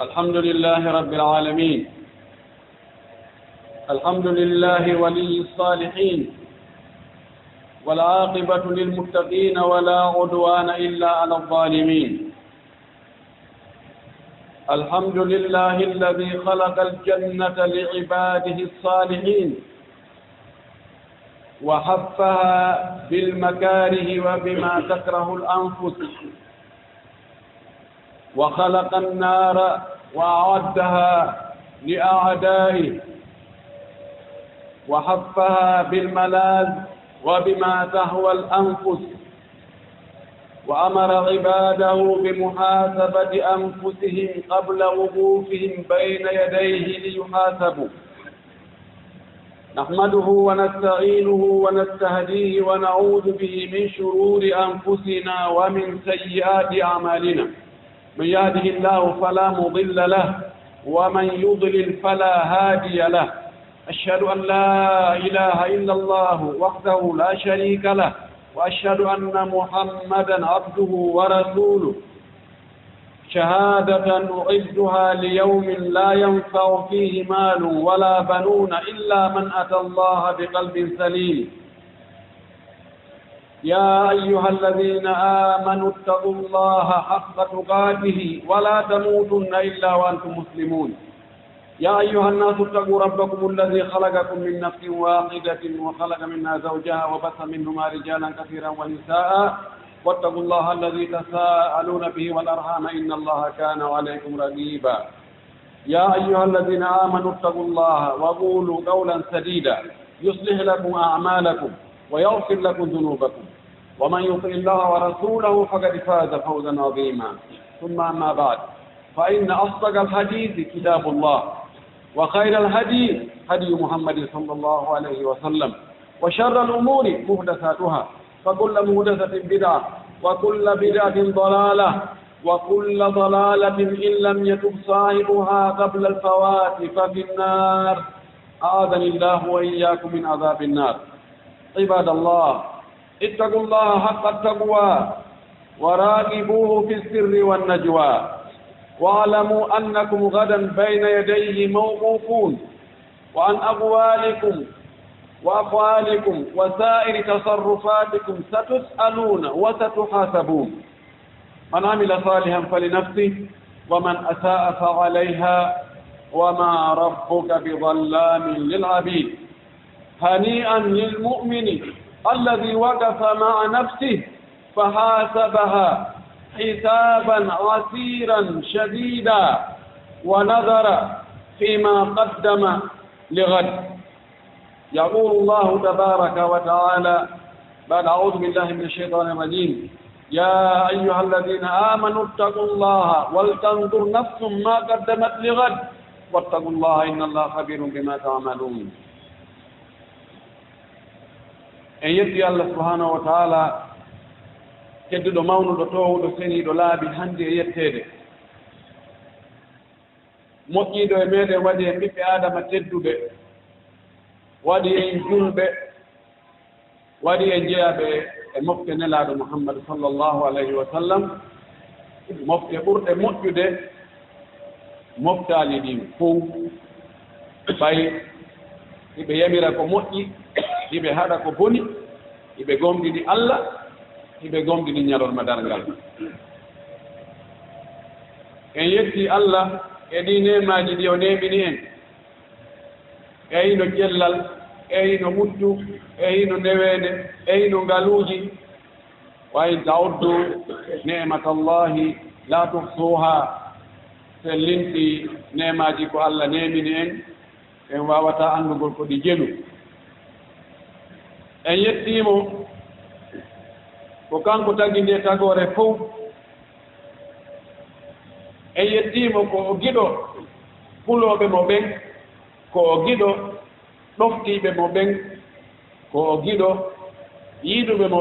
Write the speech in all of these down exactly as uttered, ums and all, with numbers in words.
الحمد لله رب العالمين. الحمد لله ولي الصالحين، والعاقبة للمتقين، ولا عدوان إلا على الظالمين. الحمد لله الذي خلق الجنة لعباده الصالحين، وحفها بالمكاره وبما تكره الأنفس، وخلق النار وأعدها لأعدائه، وحفها بالملاذ وبما تهوى الأنفس، وأمر عباده بمحاسبة أنفسهم قبل وقوفهم بين يديه ليحاسبوا. نحمده ونستعينه ونستهديه ونعوذ به من شرور أنفسنا ومن سيئات أعمالنا. من يهده الله فلا مضل له، ومن يضلل فلا هادي له. أشهد أن لا إله إلا الله وحده لا شريك له، وأشهد أن محمدا عبده ورسوله. شهادة أعدها ليوم لا ينفع فيه مال ولا بنون إلا من أتى الله بقلب سليم. يا أيها الذين آمنوا اتقوا الله حق تقاته ولا تموتن إلا وأنتم مسلمون. يا أيها الناس اتقوا ربكم الذي خلقكم من نفس واحدة وخلق منها زوجها وبث منهما رجالا كثيرا ونساء، واتقوا الله الذي تساءلون به والأرحام إن الله كان عليكم رقيبا. يا أيها الذين آمنوا اتقوا الله وقولوا قولا سديدا يصلح لكم أعمالكم ويغفر لكم ذنوبكم، ومن يطع الله ورسوله فقد فاز فوزا عظيما. ثم أما بعد، فإن أصدق الحديث كتاب الله، وخير الهدي هدي محمد صلى الله عليه وسلم، وشر الأمور محدثاتها، فكل محدثة بدعة، وكل بدعة ضلالة، وكل ضلالة إن لم يتب صاحبها قبل الفوات ففي النار. أعاذني الله وإياكم من عذاب النار. عباد الله، اتقوا الله حق التقوى وراقبوه في السر والنجوى، واعلموا أنكم غدا بين يديه موقوفون، وعن أقوالكم وأفعالكم وسائر تصرفاتكم ستسألون وستحاسبون. من عمل صالحا فلنفسه، ومن أساء فعليها، وما ربك بظلام للعبيد. هنيئا للمؤمن الذي وقف مع نفسه فحاسبها حسابا عسيرا شديدا، ونظر فيما قدم لغد. يقول الله تبارك وتعالى بعد أعوذ بالله من الشيطان الرجيم: يا أيها الذين آمنوا اتقوا الله ولتنظر نفس ما قدمت لغد واتقوا الله إن الله خبير بما تعملون. En yetti Allah subhanahu wa ta'ala, tedduɗo, mawnuɗo, toowuɗo, seniiɗo, laabi hannde e yetteede. Moƴƴiiɗo e meeɗen, waɗi en ɓiɓɓe Aadama tedduɓe, waɗi en julɓe, waɗi en jeyaaɓe e mofte Nelaaɗo Muhammad sallallahu alayhi wa sallam, mofte ɓurɗe moƴƴude moftaali ɗin fow, ɓay hiɓe yamira ko moƴƴi, hiɓe haɗa ko boni, hiɓe gomɗini Allah, hiɓe gomɗini ñalorma darngal. En yetti Allah e ɗii neemaaji ɗi o neemini en, e hino cellal, e hino ɓuttu, e hino neweende, e hino ngaluuji. Wa in ta'uddu ni'matallahi la tuhsuha. Sellinti neemaaji ko Allah neemini en, en waawataa anndugol ko ɗi jelu. En yettii mo, ko kanko tagi ndee tagoore fow. En yettii mo ko o giɗo kulooɓe mo ɓen, ko o giɗo ɗoftiiɓe mo ɓen, ko o giɗo yiɗuɓe mo,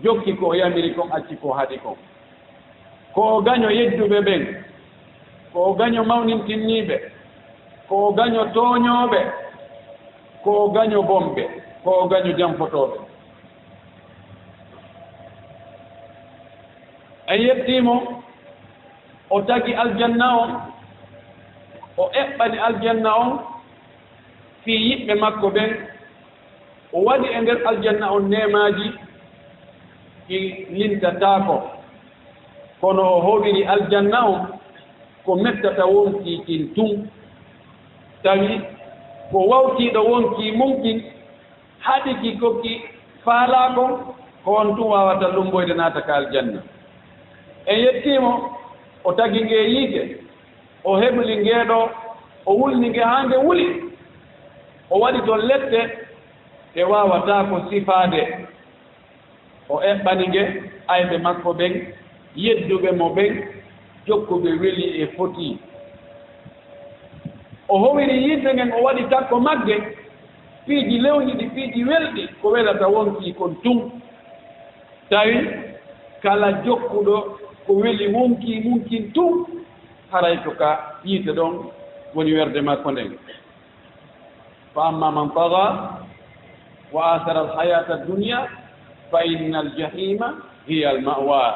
jokki ko o yamiri kon, acci ko o haɗi kon. Ko o gaño yedduɓe ɓen, ko o gaño mawnintinniiɓe, ko o gaño tooñooɓe, ko o gaño bonɓe, ko o gaño janfotooɓe. En yettii mo, O tagi aljanna on, o eɓɓani aljanna on fii yiɓɓe makko ɓen, o waɗi e nder aljanna on neemaaji ɗi lintataako, kono o howiri aljanna on ko mettata wonkii kin tun, tawi ko wawtiiɗo wonkii mun kin haɗi ki ko ki faalaa kon, ko on tun waawata lumboyde naata ka aljanna. En yettii mo, o tagi ngee yiite, o hebli ngee ɗoo, o wulni nge haa nge wuli, o waɗi ton lette ɗe waawataa ko sifaade. O eɓɓani nge ayɓe makko ɓen, yedduɓe mo ɓen, jokkuɓe weli e foti. O howiri yiite ngen, o waɗi takko magge, piiji lewniɗi, piiji welɗi, ko welata wonkii kon tun. Tawi kala jokkuɗo ko weli wonkii mun kin tun, haray ko ka yiite ɗon woni werde makko nden. فأما من طغى وآثر الحياة الدنيا فإن الجحيم هي المأوى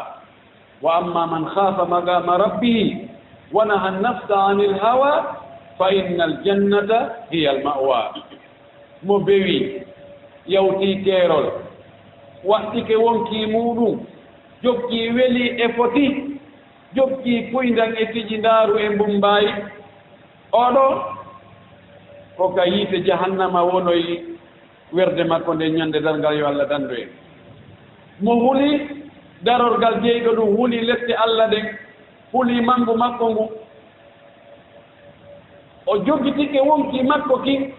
وأما من خاف مقام ربه ونهى النفس عن الهوى فإن الجنة هي المأوى. Mo bewi, yawti keerol, waɗɗike wonkii muuɗum, jokki weli e foti, jokki puyndan e tijindaaru e mbumbaayi, oɗo ko ka yiite jahannama wonoyi werde makko nden ñande darngal, yo Allah dandu en. Mo huli darorgal jeyɗo ɗum, huli lette Allah ɗen, huli mangu makko ngu. O jogitike wonkii makko kin,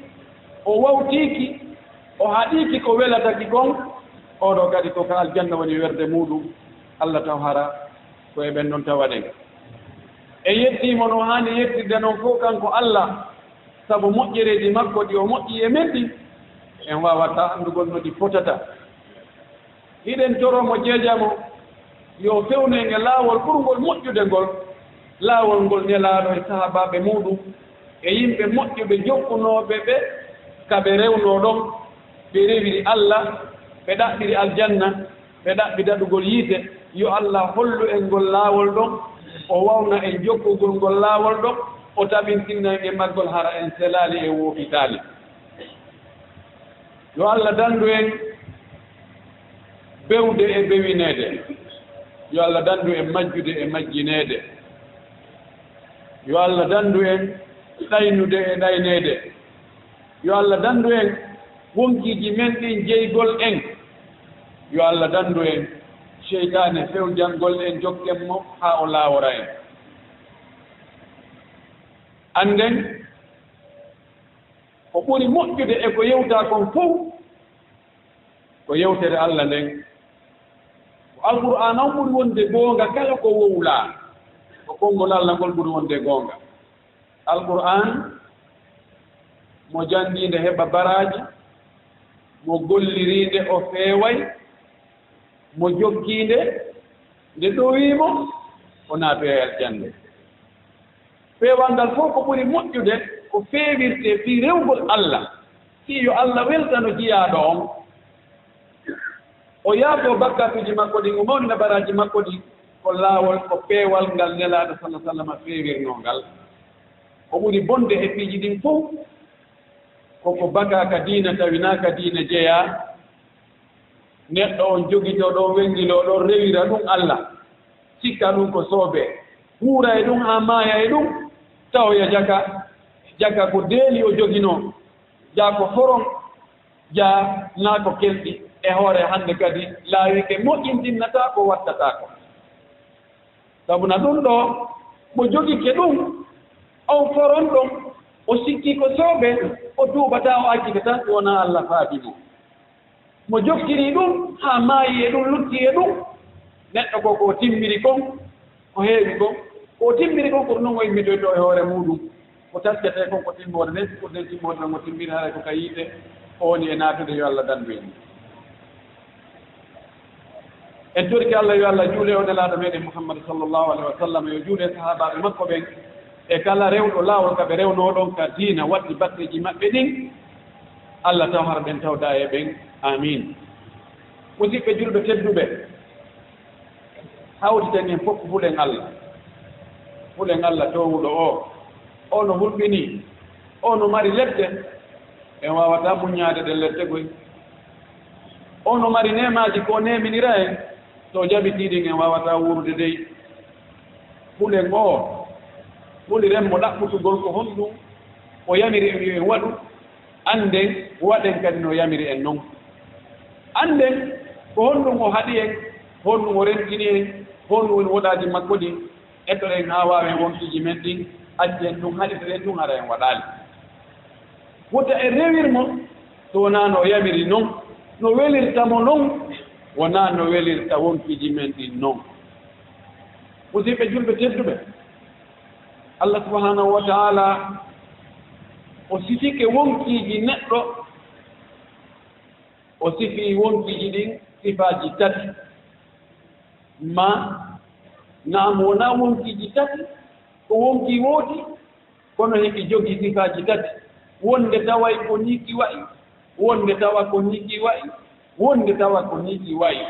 o wawtiiki, o haɗiiki ko welataki kon, oɗo kadi ko ka aljanna woni werde muuɗum. Allah taw hara ko e ɓen non tawaɗen. En yettii mo no haani yettirde non fof kanko Allah, sabu moƴƴereeji makko ɗi o moƴƴi e men ɗin, en waawataa anndugol no ɗi fotata. Hiɗen toroo mo, jeeja mo, yo fewnu en e laawol ɓurngol moƴƴude ngol, laawol ngol Nelaaɗo e sahaabaaɓe muuɗum e yimɓe moƴƴuɓe jokkunooɓe ɓe ka ɓe rewnoo ɗon, ɓe rewiri Allah, ɓe ɗaɓɓiri aljanna, ɓe ɗaɓɓi daɗugol yiite. Yo Allah hollu en ngol laawol ɗon, o wawna en jokkugol ngol laawol ɗon, o tabintinna en e maggol hara en selaali, en woofitaali. Yo Allah dandu en bewde e bewineede. Yo Allah dandu en majjude e majjineede. Yo Allah dandu en ɗaynude e ɗayneede. Yo Allah dandu en wonkiiji men ɗin jeygol en. Yo Allah dandu en seytaane fewjangol en jokken mo haa o laawora en. Annden ko ɓuri moƴƴude e ko yewtaa kon fow, ko yewtere Allah nden. Ko Alqur'aana on ɓuri wonde goonga kala ko wowlaa. Ko konngol Allah ngol ɓuri wonde goonga. Alqur'aan, mo janngiinde heɓa baraaji, mo golliriinde o feeway, mo jokkiinde nde ɗowii mo, o naatoyay aljanna. Feewal ngal fof ko ɓuri moƴƴude ko feewirtee fii rewgol Allah, fii yo Allah weltano jiyaaɗo on. O yaafoo bakkaatuuji makko ɗin, o mawnina baraaji makko ɗin, ko laawol, ko peewal ngal Nelaaɗo sallallaahu alayhi wa sallam feewirnoo ngal. Ko ɓuri bonde e piiji ɗin fof, ko ko bakaa ka diina, tawi naa ka diina jeyaa. Neɗɗo on jogitoo ɗon, wenngiloo ɗon, rewira ɗum Allah, sikka ɗum ko soobee, huura e ɗum haa maaya e ɗum, tawoya jaka, jaka ko deeli o joginoo, jaa ko foron, jaa naa ko kelɗi. E hoore hannde kadi, laawike moƴƴintinnataa ko wattataa ko. Sabu na ɗum ɗoo, mo jogike ɗum, on foron ɗon, o sikki ko soobee, o tuubataa, o accita tan, si wonaa Allah faabi mo. Mo jokkiri ɗum haa maayi e ɗum, lutti e ɗum, neɗɗo ko ko timmiri kon, ko heewi kon, ko timmiri kon, ko ɗum o immitoytoo e hoore muuɗum. Ko tasketee kon ko timmoode nden, ko nden timmoode non o timmiri, haray ko ka yiite o woni e naatude, yo Allah dandu en. En torike Allah, yo Allah juule o Nelaaɗo meɗen Muhammad sallallaahu alayhi wa sallam, yo juule sahaabaaɓe makko ɓen, e kala rewɗo laawol ka ɓe rewnoo ɗon ka diina, waɗi batteeji maɓɓe ɗin, Allah taw hara ɗen tawda e ɓen. Aamiin. Musidɓe julɓe tedduɓe, hawtiten en fof hulen Allah. Hulen Alla toowuɗo o, o no hulɓinii, o no mari lepte, en waawataa muññaade ɗen lepte koy. O no mari neemaaji ko o neeminira en, so o jaɓitii ɗin en waawataa wuurude dey. Hulen o, huliren mo ɗaɓɓutugol ko honɗum o yamiri en yo en waɗu, annden waɗen kadi no yamiri en non. Annden ko honɗum o haɗi en, honɗum o rentini en, honɗum woni woɗaaji makko ɗin, etoɗen haa waawen wonkiiji men ɗin, accen ɗum, haɗitoɗen ɗum hara en waɗaali. Wota en rewir mo, so wonaa no o yamiri non, no welirta mo non, wonaa no welirta wonkiiji men ɗin non. Musidɓe julɓe tedduɓe, Allah subhanahu wa ta'ala o sifike wonkiiji neɗɗo, o sifi wonkiiji ɗin sifaaji tati. Ma, naam, wonaa wonkiiji tati, ko wonkii wooti, kono hiki jogii sifaaji tati. Wonde taway ko nii ki wa'i, wonde tawa ko nii ki wa'i, wonde tawa ko nii ki wa'i.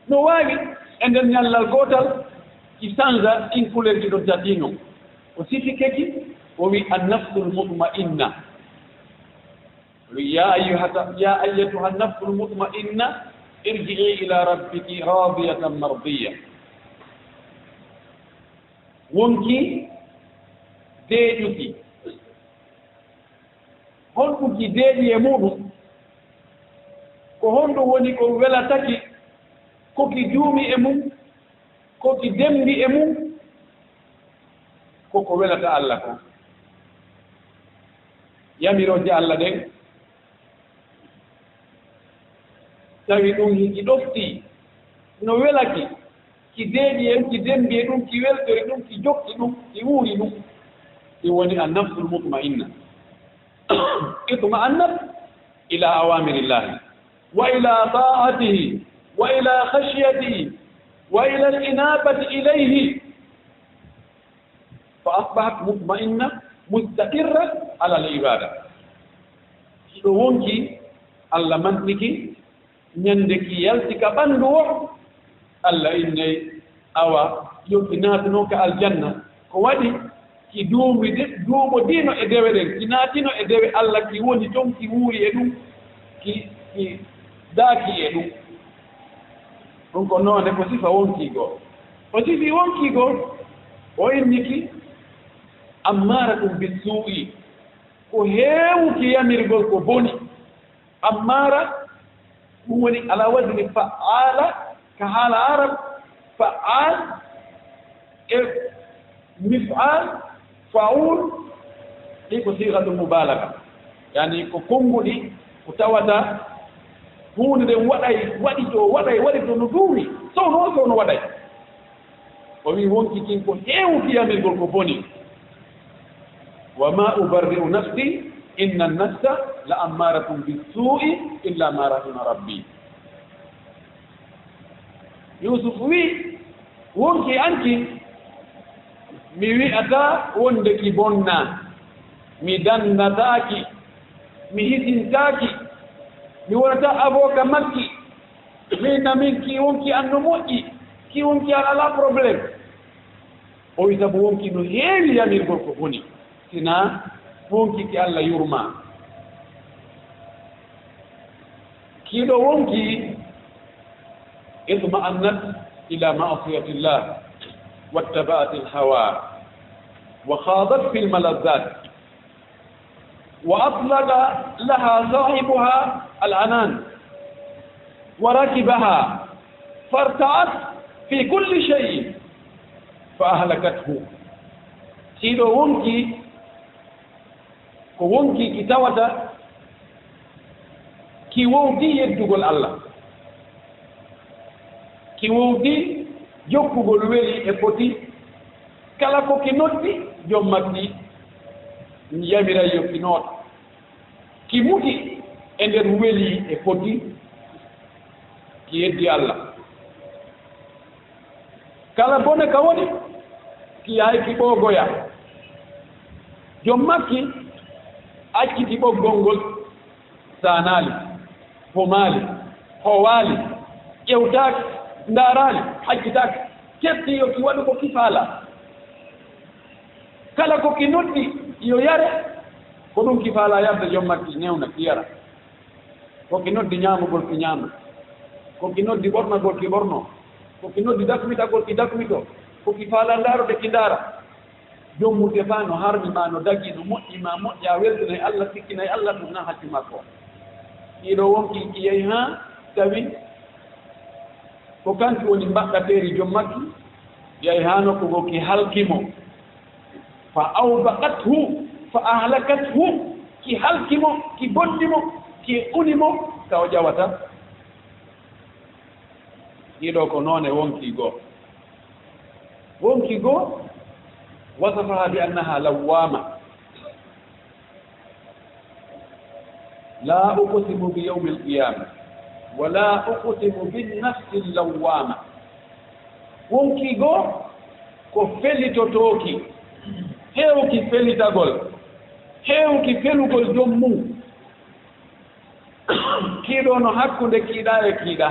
No waawi e nder ñallal gootal ki sanza ɗin kulerji ɗo tati non. O sifike ki, o wi: "An-nafsul mutma'inna." O wi: "Ya ayyuhata-, ya ayyatuha an-nafsul mutma'inna, irji'i ila rabbiki radiyatan mardiyya." Wonkii deeƴuki. Honɗum ki deeƴi e muɗum? Ko honɗum woni ko welataki? Ko ki juumi e mum? Ko ki dembi e mum? Ko ko welata Alla kon. Yamirooje Alla ɗen, tawi ɗum hiki ɗoftii, no welaki, ki deeƴi e ɗum, ki dembi e ɗum, ki weltori ɗum, ki jokki ɗum, ki wuuri ɗum. Ɗum woni an-nafsul mutma'inna. Itma'annat ila awamirillahi, wa ila ta'atihi, wa ila khashyatihi, wa ila al-inabati ilayhi. Fa asbahat mutma'inna mustaqirra ala al-ibada. Hiɗo wonki, Allah mantiki, ñande ki yalti ka ɓandu o, Allah innay, awa, yo ki naatuno ka aljanna. Ko waɗi ki duuɓi de-, duuɓo dino e dewe ɗen, ki naatino e dewe Allah, ki woni ton, ki wuuri e ɗum, ki, ki daaki e ɗum. Ɗum ko noone, ko sifa wonkiigo. O sifi wonkiigo, o inni ki ammaaratum bissuu'i, ko heewuki yamirgol ko boni. Ammaara, ɗum woni ala wazni fa'aala, ka haala Arab, fa'aal e mif'aal, fa'uul, ɗi ko siigatu mubaalaga. Yani ko konnguɗi, ko tawata huunde nden waɗay, waɗi to, waɗay, waɗi to no duumi, sowno, sowno waɗay. O wi wonki kin ko heewuki yamirgol ko boni. "Wa ma ubarri'u nafsi, inna nafsa la ammaratun bissu'i illa ma rahima rabbi." Yusuf wi, wonki anki, mi wi'ata wonde ki bonna, mi dannataaki, mi hisintaaki, mi wonata avoka makki, min na min ki wonki an no moƴƴi, ki wonki an alaa problème. O wi sabu wonki no heewi yamirgol ko boni, sinaa wonki ki Allah yurmaa. Kiiɗo wonki اطمأنت إلى معصية الله واتبعت الهوى وخاضت في الملذات وأطلق لها صاحبها العنان وركبها فارتعت في كل شيء فأهلكته. Kiiɗo wonki ko wonki ki tawata ki wowdi yeddugol Allah, ki wowdi jokkugol weli e foti, kala ko ki noddi joom makki yamiray yo ki nooto, ki muti e nder weli e foti, ki yeddi Allah. Kala bone ka woni, ki yahay ki ɓoogoya. Joom makki acciti ɓoggol ngol, saanaali, homaali, howaali, ƴewtaaki, ndaaraali, accitaaki, keɓti yo ki waɗu ko ki faalaa. Kala ko ki noddi yo yare, ko ɗum ki faalaa yarde joom makki, newna ki yara. Ko ki noddi ñaamugol ki ñaama, ko ki noddi ɓornagol ki ɓorno, ko ki noddi dakmitagol ki dakmito, ko ki faalaa ndaarude ki ndaara. Joom mum tefaa no harmi ma, no dagi, no moƴƴi ma, moƴƴa, weltinay Allah, sikkinay Allah, ɗum na haccu makko. Ɗiɗo wonki ki yehi haa tawi ko kanki woni mbaɗɗateeri joom makki, yehi haa nokku goo ki halki mo. Fa awbaqathu, fa ahlakathu, ki halki mo, ki bondi mo, ki uni mo, ka o ƴawata. Ɗiɗo ko noone wonki goo. Wonki goo, wasafaha bi annaha lawwama. La uqsimu bi yawmil qiyama, wa la uqsimu bin nafsil lawwama. Wonki goo ko felitotooki, heewki felitagol, heewki felugol joom mum. Kiiɗo no hakkunde kiiɗa e kiiɗa.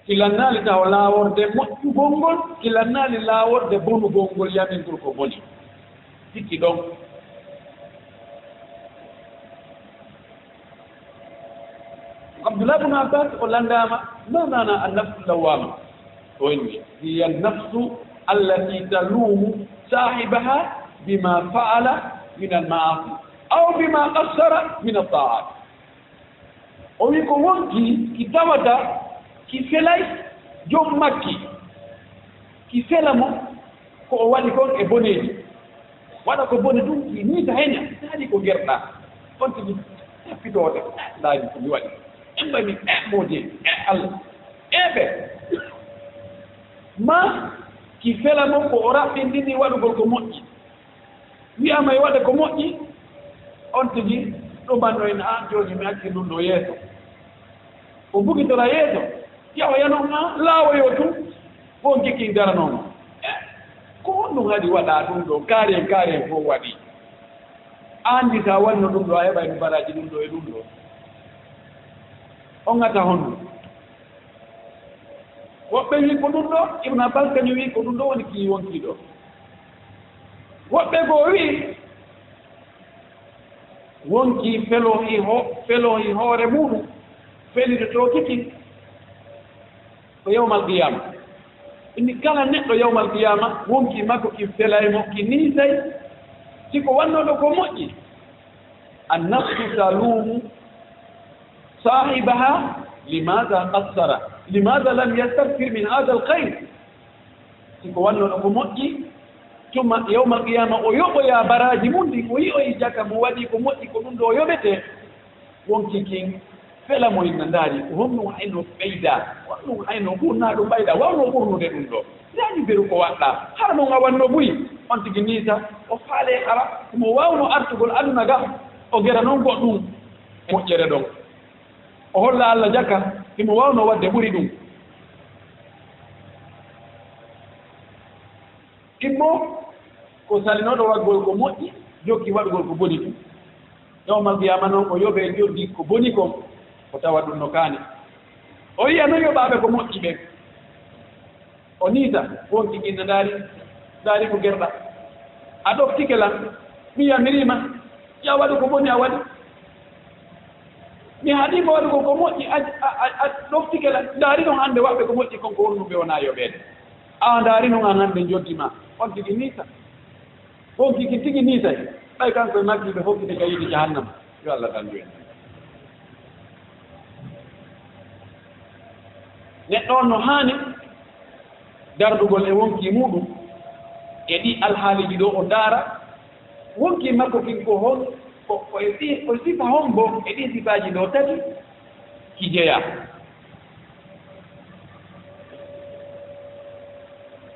Ki lannaali taho laaworde moƴƴugol ngol, ki lannaali laaworde bonugol ngol, yamingol ko boni. Sikki ɗon. Abdullah ibn Abbas o lanndaama, ma maana an-nafsu lawwama? O inni, hiya an-nafsu allati talumu sahibaha bima fa'ala min al-ma'asi aw bima qassara min at-ta'at. O wi ko wonki ki tawata ki felay joom makki, ki fela mo ko o waɗi kon e boneeji. Waɗa ko bone ɗum, ki miita heña, taari ko gerɗa. On tigi tappitoote, ndaari ko mi waɗi. En mbaɗi, e moodi, e Allah, e ɓe. Ma ki fela mo ko o raɓɓindini waɗugol ko moƴƴi. Wi'ama e waɗa ko moƴƴi, on tigi ɗumanno en, an jooni mi acci ɗum ɗo yeeso. O bugitora yeeso, yawa yano ma laawoyo tun, ko on kikki daranooma. Eh, ko honɗum haɗi waɗa ɗum ɗo, kaari en, kaari en fof waɗi. An di sa wanno ɗum ɗo, a heɓay mi baraji ɗum ɗo e ɗum ɗo. On ngata honɗum? Woɓɓe wi ko ɗum ɗo, Ibn Abbas kañum wi ko ɗum ɗo woni ki wonki ɗo. Woɓɓe goo wi, wonki felo e ho-, felo e hoore muɗum, felito to kiki ko yawmal qiyama. Inni kala neɗɗo yawmal qiyama, wonki makko ki felay mo, ki niisay, si ko wannoɗo ko moƴƴi. An-nafsu talumu sahibaha, limadha qassara? Limadha lam yastaghfir min hadha al-khayr? Si ko wannoɗo ko moƴƴi, tuma yawmal qiyama o yoɓoya baraji mum ɗi, o yi'oyi jaka mo waɗi ko moƴƴi, ko ɗum ɗo o yoɓete. Wonki kin fela mo inna ndaari, ko honno hayno ɓeyda, honno hayno ɓurnaɗo ɓayda, wawno ɓurnude ɗum ɗo. Yaani beru ko waɗɗa, hara non a wanno buy, on tigi niita, o faale hara, mo wawno artugol aduna ga, o gera non goɗɗum e moƴƴere ɗon. O holla Allah jaka, himo wawno wadde ɓuri ɗum. Immo ko salinoɗo waɗgol ko moƴƴi, jokki waɗgol ko boni ɗum. Yawmal qiyama non, o yoɓe joddi ko boni kon, o tawa ɗum no kaani. O yi'a non yoɓaaɓe ko moƴƴi ɓen. O niita, wonki inna ndaari, ndaari ko gerɗa. A ɗoftike lan, mi yamiriima, ya waɗu ko boni a waɗi. Mi haɗiima waɗugol ko moƴƴi, a, a, a, a ɗoftike lan. Ndaari non hannde waɗɓe ko moƴƴi kon ko honɗum ɓe wona yoɓeede. A ndaari non an hannde njoddi ma, on tigi niita. Wonki ki tigi niitay, ɓay kanko e makki ɓe hokkite ka yiite jahannama. Yo Allah dandu en. Neɗɗo on no haani dardugol e wonki muɗum, e ɗi alhaaliiji ɗo o ndaara, wonki makko kin ko hon, ko, ko e si-, ko sifa hombo e ɗi sifaaji ɗo tati ki jeyaa.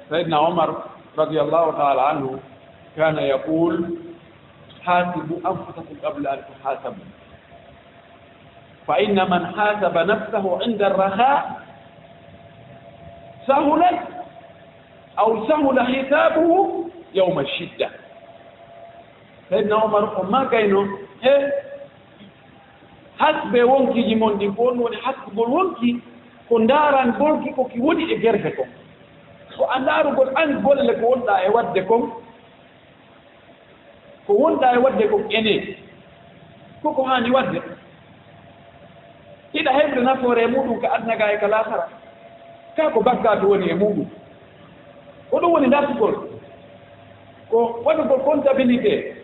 Sayyidina Umar radiyallahu ta'ala anhu kana yaqul, "Hasibu anfusakum qabla an tuhasabu. Fa inna man hasaba nafsahu inda ar-raha sahulat aw sahula hisabuhu yawma ash-shidda." Sayyidina Umar o maakayno, he, hasbe wonkiiji mon ɗin, ko honɗum woni hasbugol wonki? Ko ndaarangol ki ko ki woni e gerfe kon. Ko a ndaarugol an golle ko wonɗaa e waɗde kon, ko wonɗaa e waɗde kon ene, ko ko haani waɗde. Hiɗa heɓde nafoore e muuɗum ka aduna ga e ka laakara. Kaa ko bakkaatu woni e muuɗum. Ko ɗum woni dartugol. Ko waɗugol comptabilité,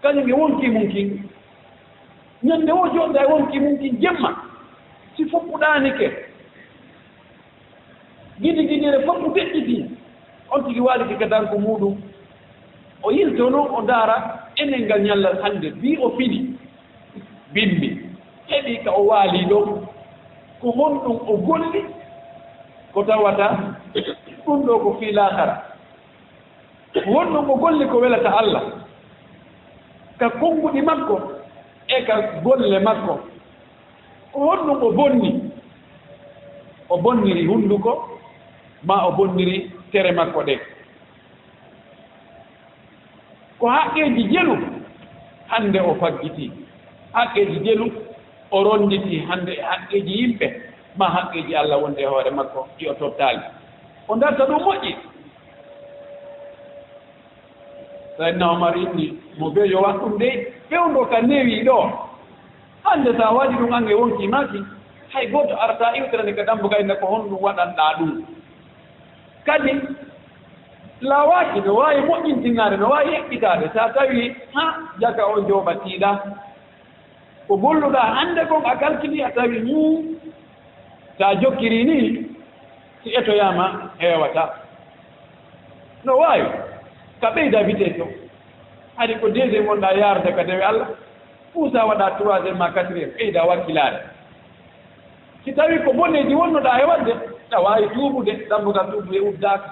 kañum e wonkii mum kin. Ñande woo jooɗda e wonkii mum kin jemma, si foppuɗaanike. Gidi gidire fof ko feƴƴiti, on tigi waaliti ka danko muuɗum. O yilto noon, o ndaara enel ngal ñallal hannde, bii o fini, bimbi, heɓi ka o waali ɗo, ko honɗum o golli, ko tawata ɗum ɗo ko fii laakara. Ko honɗum o golli ko welata Allah, ka konnguɗi makko e ka golle makko? Ko honɗum o bonni? O bonniri hunnduko, maa o bonniri tere makko ɗen? Ko haqqeeji jelu hannde o faggitii, haqqeeji jelu o ronnditi hannde e haqqeeji yimɓe, maa haqqeeji Allah wonde e hoore makko ɗi o tottaali. O darta ɗum moƴƴi. Sayyidina Omar inni mo, bee yo waɗ ɗum dey, fewndo ka newi ɗo. Hannde, so a waɗi ɗum, an e wonkii maa kin, hay gooto arata iwtirani ka dambugal, inna ko honɗum waɗanɗaa ɗum. Kadi, laawaaki, no waawi moƴƴintinaade, no waawi eɓɓitaade, so a tawii, haa, jaka o jooɓa tiiɗa. Ko golluɗaa hannde kon, a kalkili, a tawi, hum, so a jokkirii nii, si etoyaama, heewata. No waawi, ka ɓeyda vitesse o. Hari ko deuxième wonɗaa yaarude ka dewe Allah, puusa waɗa troisième maa quatrième, ɓeyda wakkilaare. Si tawii ko boneeji wonnoɗaa e waɗde, a waawi tuubude, dambugal tuubu e uddaaka.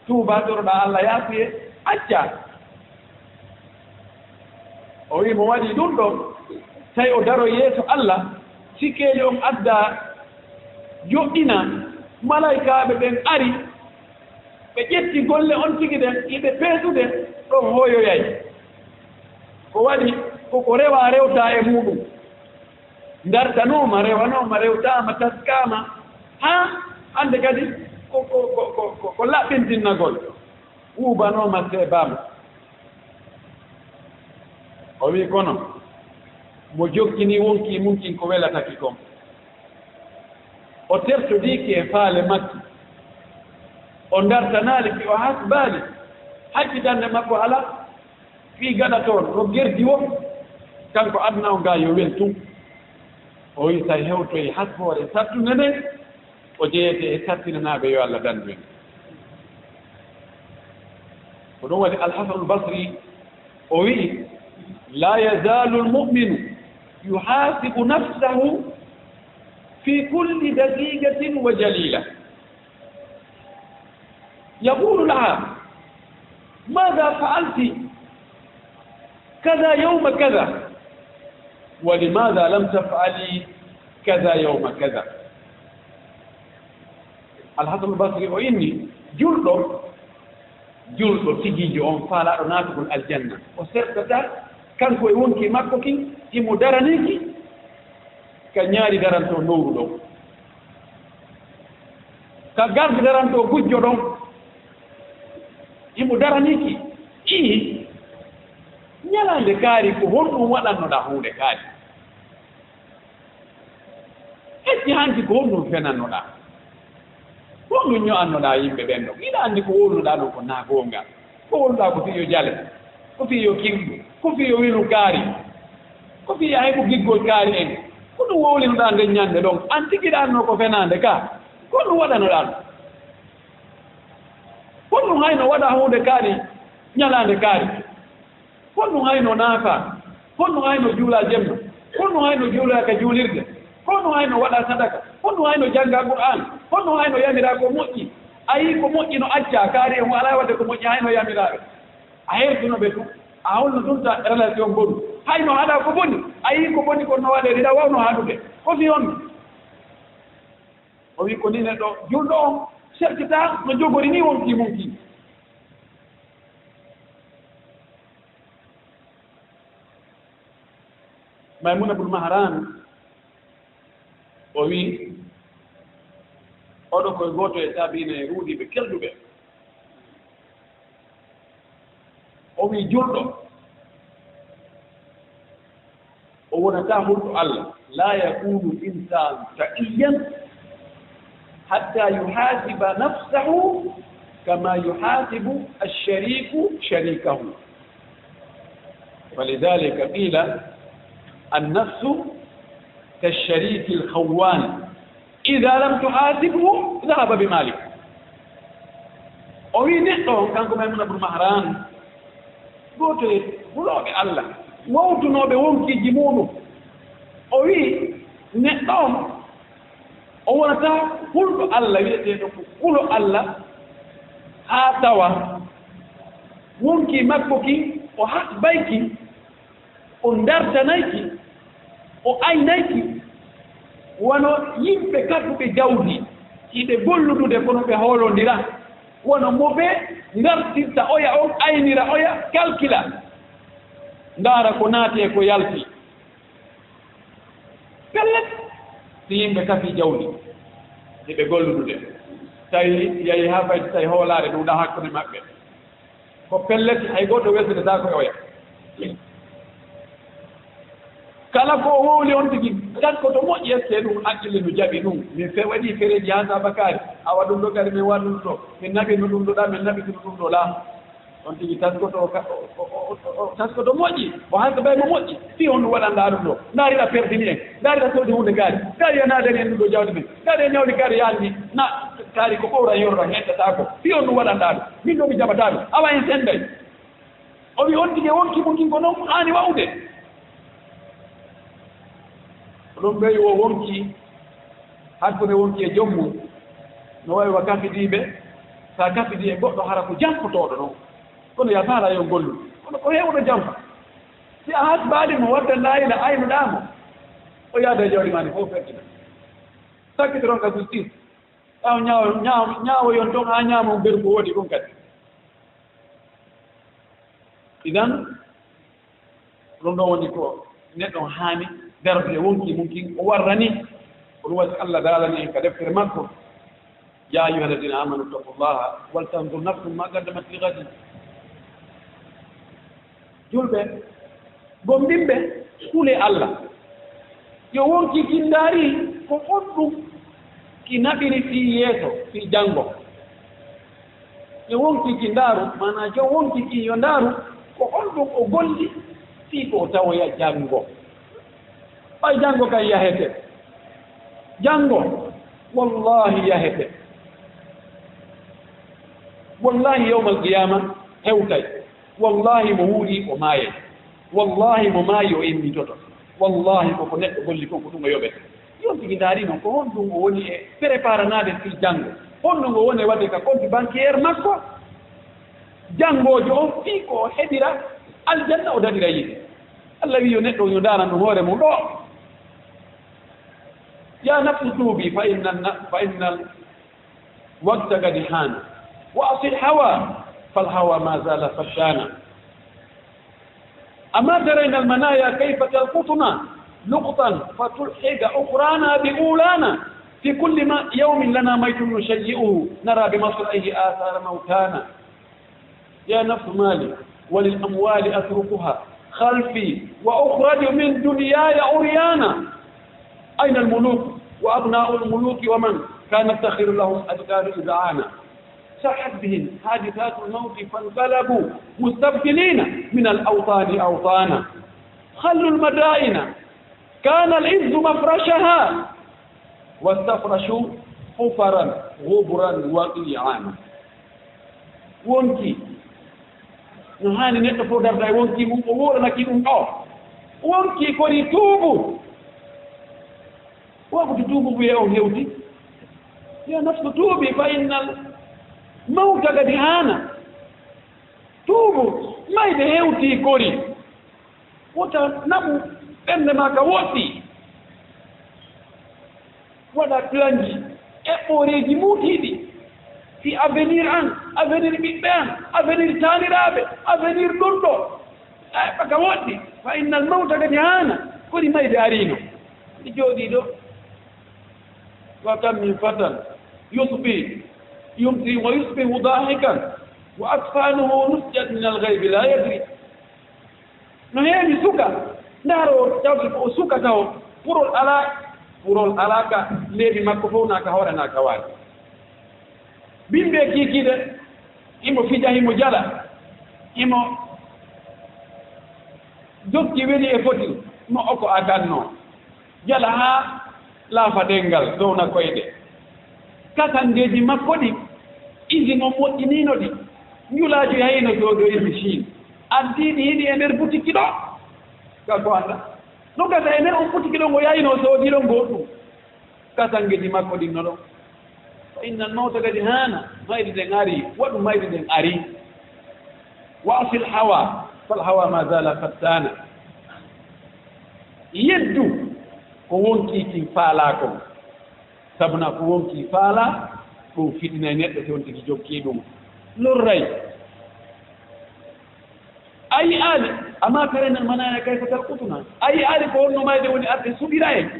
Tuubaa, toroɗaa Allah yaafuyee, accaa. O wi'i mo waɗi ɗum ɗon, tawi o daroy yeeso Allah, sikkeeli on addaa, joɗɗina, malaykaaɓe ɓen ari, ɓe ƴetti golle on tigi ɗen, iɓe peesude, ɗon hooyoyay. Ko waɗi, ko ko rewaa rewtaa e muuɗum. Ndartanooma, rewanooma, rewtaama, taskaama, haa hannde kadi ko, ko, ko, ko, ko, ko laɓɓintinnagol. Wuubanooma, seebaama. O wi'i, kono mo jokkini wonkii mum kin ko welata ki kon, o tertodii ki e faale makki, o ndartanaali ki, o hasbaali, hakkitannde makko alaa. Fii gaɗa toon, ɗo gerdi woo, kanko aduna on gaa yo wel tun. O wi'i, so a hewtoyi hasboore sattunde nden, o jeyete e sattinanaaɓe, yo Allah dandu en. Ko ɗum waɗi Al-Hasanul Basri, o wi'i, لا يزال المؤمن يحاسب نفسه في كل دقيقة وجليلة. يقول لها: ماذا فعلت كذا يوم كذا؟ ولماذا لم تفعلي كذا يوم كذا؟ Alhasanul Basri o inni, julɗo, julɗo tigiijo on faalaaɗo naatugol aljanna, o sertataa kanko e wonkii makko kin, himo daranii ki, ka ñaari darantoo nowru ɗon, ka garde darantoo gujjo ɗon, himo daranii ki. Ii, ñalaande kaari, ko honɗum waɗannoɗaa huunde kaari? Hecci hanki, ko honɗum fenannoɗaa? Ko honɗum ño'annoɗaa yimɓe ɓen ɗon? Hiɗa anndi ko wowlunoɗaa ɗon ko naa goonga? Ko wowluɗaa ko fii yo jale, ko fii yo kimɗu, ko fii yo welu kaari, ko fii yo a heɓu giggol kaari en. Ko ɗum wowlinoɗaa nden ñannde ɗon. An tigi hiɗa annoo ko fenaande ka. Ko honɗum waɗanoɗaa ɗum? Honɗum hayno waɗaa huunde kaari ñalaande kaari? Honɗum hayno naafaa? Honɗum hayno juulaa jemma? Honɗum hayno juulaa ka juulirde? Honɗum hayno waɗaa sadaka? Honɗum hayno janngaa Qur'aan? Honɗum hayno yamiraa ko moƴƴi? A yii ko moƴƴi no accaa, kaari en o alaa waɗde ko moƴƴi, hayno yamiraa ɓe. A hertino ɓe tun. A holno tun ta relation bonu. Hayno haɗaa ko boni. A yii ko boni kon no waɗee, hiɗa waawnoo haɗude. Ko fii honɗum? O wi'i ko nii neɗɗo julɗo on sertitaa no jogori nii wonkii mum kii. Maymuna bun Mahraan, o wi'i, Oɗo koye gooto e taabiina e ruuɗiiɓe kelɗuɓe. O wii julɗo, o wonataa hulɗo Allah, "لا يكون الإنسان تقيا حتى يحاسب نفسه كما يحاسب الشريك شريكه". فلذلك قيل: "النفس كالشريك الخوان، إذا لم تحاسبه ذهب بمالك". O wii neɗɗo on, kanko Maymuna bun Mahraan, gooto e hulooɓe Allah, wowtunooɓe wonkiiji muuɗum, o wii neɗɗo on, o wonataa hulɗo Allah, wiyeteeɗo ko hulo Allah, haa tawa wonkii makko ki o haɓɓay ki, o ndartanay ki, o aynay ki, wano yimɓe kafuɓe jawdi, hiɓe golludude kono ɓe hoolondira, wano mo ɓe ngartirta oya on, aynira oya, kalkila, ndaara ko naati e ko yalti. Pellet, si yimɓe kafi jawdi, hiɓe golludude, tawi yahi haa fayti tawi hoolaare ɗuuɗa hakkunde maɓɓe. Ko pellet, hay gooto welsinataako e oya. Kala ko o wowli on tigi, taskoto moƴƴi, est-ce que ɗum haqqille no jaɓi ɗum? Min fe-, waɗi fereeji haa saabakaari, awa ɗum ɗo kadi min waɗa ɗum ɗo, min naɓino ɗum ɗo ɗa, min naɓitino ɗum ɗo laa. On tigi taskoto, o ka-, o, o, o, o, o taskoto moƴƴi, o hasabay mo moƴƴi. Fii honɗum waɗanɗaa ɗum ɗo? Ndaari ɗa perdini en. Ndaari ɗa soodi huunde ngaari. Ndaari a naadani en ɗum ɗo jawdi men. Ndaari a ñawli kaari yaandi. Na kaari ko ɓowra yorra hettataako. Fii honɗum waɗanɗaa ɗum? Min ɗo mi jaɓataa ɗum. Awa en sennday. O wi on tigi e wonki mum kin ko noon haani wa'ude. Ko ɗum ɓeyi o wonki, hakkunde wonki e joom mum, no wayi wa kafidiiɓe, so a kafidii e goɗɗo hara ko jankotooɗo noon. Kono ya faala yo gollu. Kono ko heewuɗo jamfa. Si a hasbaali mo, wadda laayila aynuɗaa mo, o yaada e jawdi maa ndi fof fertina. Sakkitiron ka justice. Ɓaawo ñaawo, ñaawo, ñaawoyon toon haa ñaama on beru ko woodi kon kadi. Idan, ɗum ɗo woni ko neɗɗo haani darde wonki mum kin o warrani. Ko ɗum waɗi Allah daalani en ka deftere makko: "يا أيها الذين آمنوا اتقوا الله ولتنظر نفس ما قدمت لغد". Julɓe, gomɗinɓe, kulee Allah. Yo wonki kin ndaari ko honɗum ki naɓiri fii yeeso, fii janngo. Yo wonki kin ndaaru, maanaa jom wonki kin yo ndaaru ko honɗum o golli fii ko o tawoya janngo. Ɓay janngo kan yahete. Janngo, wallaahi yahete. Wallaahi yawmal qiyaama hewtay. Wallaahi mo wuuri o maayay. Wallaahi mo maayi o immitoto. Wallaahi ko ko neɗɗo golli kon ko ɗum o yoɓete. Yo on tigi ndaari noon ko honɗum o woni e préparanaade fii janngo. Honɗum o woni e waɗde ka compte bancaire makko. Janngoojo on fii ko o heɓira aljanna o daɗira yiite. Allah wi'i yo neɗɗo yo ndaaran ɗum hoore mum ɗo. يا نفس توبي فإن الن-، فإن الوقت قد حان. وأطع الهوى فالهوى ما زال فتانا. أما ترين المنايا كيف تلقطنا لقطا فتلحق أخرانا بأولانا. في كل ما، يوم لنا ميت نشيئه نرى بمصرعه آثار موتانا. يا نفس ما لي وللأموال أتركها خلفي وأخرج من دنياي عريانا. أين الملوك وأبناء الملوك ومن كان التخير لهم أجداد إذعانا؟ صاحت بهم حادثات الموت فانقلبوا مستبدلين من الأوطان أوطانا. خلوا المدائن كان العز مفرشها واستفرشوا حفرا غبرا وقيعانا. Wonki no haani neɗɗo fof darda e wonki mum, o wuuranaki ɗum ɗo. Wonki koni tuubu. Wonki tuubu wiye on hewti. يا نفس توبي فإن الموت قد حان. Tuubu, mayde hewti koni. Wota naɓu ɓernde maa ka woɗɗi. Waɗa planji, eɓɓooreeji muutiiɗi fii avenir an, avenir ɓiɓɓe an, avenir taaniraaɓe, avenir ɗum ɗo. A eɓɓa ka woɗɗi. فإن الموت قد حان. Koni mayde ariino. Ndi jooɗii ɗo. وكم من فتى يصبح، يمسي ويصبح ضاحكا وأكفانه نسجت من الغيظ لا يدري. No heewi suka, ndaar o tawde ko o suka taw, purol alaa, purol alaa ka leeɓi makko fof, naa ka hoore, naa ka waali. Bimbi kiikiiɗe, himo fija, himo jala, himo jokki weli e foti, mo oko adanno. Jala haa laafa ɗenngal, downa koyɗe. Kasandeeji makko ɗi, usine o moƴƴiniino ɗi, njulaaji hayno soodoyii Chine. Addii ɗi hiɗi e nder butiki ɗo. Ka ko annda? No gasa e nder on butiki ɗo, ngo yayno soodi ɗo ngo ɗum. Kasangeeji makko ɗin no ɗon. Fa innal mawta kadi haana, mayde nden ari, waɗu mayde nden ari. Wa'sil hawa, fal hawa ma zala fattana. Yeddu ko wonkii kin faalaa kon. Sabu na ko wonkii faalaa, ɗum fitinay neɗɗo si on tigi jokkii ɗum. Lorray. A yi'aali, amma tara minal manaaya kayfa tarquduna. A yi'aali ko honno mayde woni arde suɓira en.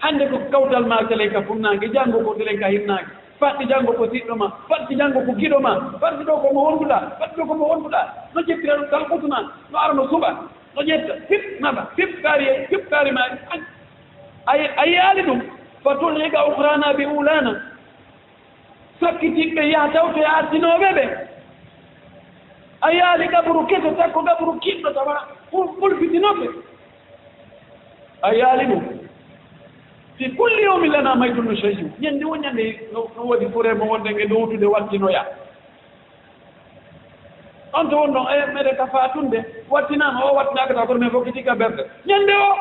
Hannde ko kawtal maa telen ka funnaange, janngo ko telen ka hirnaange. Faɗɗi janngo ko siɗɗo ma, faɗɗi janngo ko giɗo ma, faɗɗi ɗo ko mo wonduɗaa, faɗɗi ɗo ko mo wonduɗaa. No ƴettira ɗum tarquduna, no ara no suɓa, no ƴetta, fip naɓa, fip kaari e, fip kaari maari. Ay, ay, a yi'aali ɗum, fa tulhiqa ukhrana bi ulana. Sakkitiiɓe yaha tawto e artinooɓe ɓe. A yi'aali gaburu keso, takko gaburu kiɗɗo tawa ful-, fulfitinooɓe. A yi'aali ɗum. Fi kulli yawmin lana maydun nushayyu. Ñande wo ñande no, no woodi fure mo wonde nge ɗowtude wattinoya. On to wonno, e, meɗen ka faatunde, wattinaama o, wattinaaka taw, kono men fokkiti ka berde. Ñande o,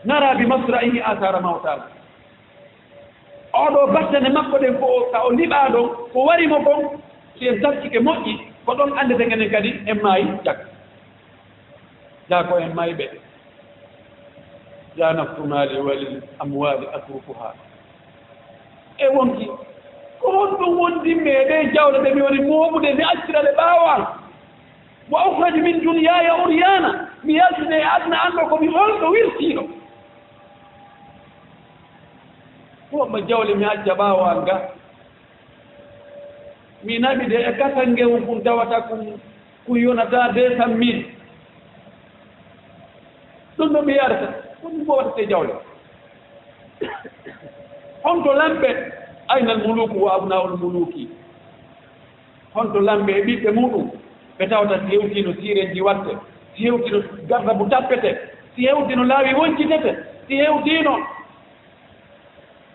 nara bi masra'ihi athara mawtana. Oɗo battane makko ɗen ko o, ka o liɓaa ɗon, ko wari mo kon, si en taskike moƴƴi, ko ɗon anndeten enen kadi en maayi caggal. Yaa ko en mayɓe. Ya nafsu mali walil amwali atrukuha. E wonki, ko honɗum wondimmi e ɗee jawle ɗe mi woni mooɓude, mi accira ɗe ɓaawo an? Wa ukhraju min dunyaya uryana, mi yaltine e aduna an ɗo ko mi holɗo wirtiiɗo. Ko ma jawle mi acca ɓaawo an ga. Mi naɓi de e kasangewu kun tawata kun, kun yonata deux cent mille. Ɗum ɗo mi yarata, ko ɗum ko waɗata e jawle. Honto lamɓe, aynal muluku wa abnaul muluki? Honto lamɓe e ɓiɓɓe muɗum ɓe tawata si hewtino siirenji watte, si hewtino gardabu tappete, si hewtino laawi woncitete, si hewtino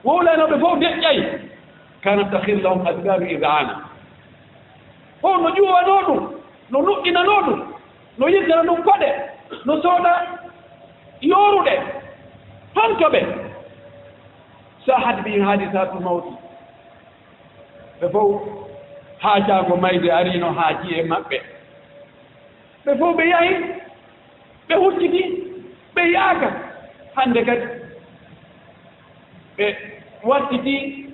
Wowlanooɓe fof deƴƴay. Kanat takhir lahum asbabu id'ana. Fof no ƴuwanoo ɗum, no nuɗɗinanoo ɗum, no yiltana ɗum koɗe, no sooda yooruɗe. Honto ɓe? Sahat bi hadisatu mawti. Ɓe fof haajaango mayde ariino haaji e maɓɓe. Ɓe fof ɓe yahi, ɓe hucciti, ɓe yaaka. Hannde kadi, ɓe wattiti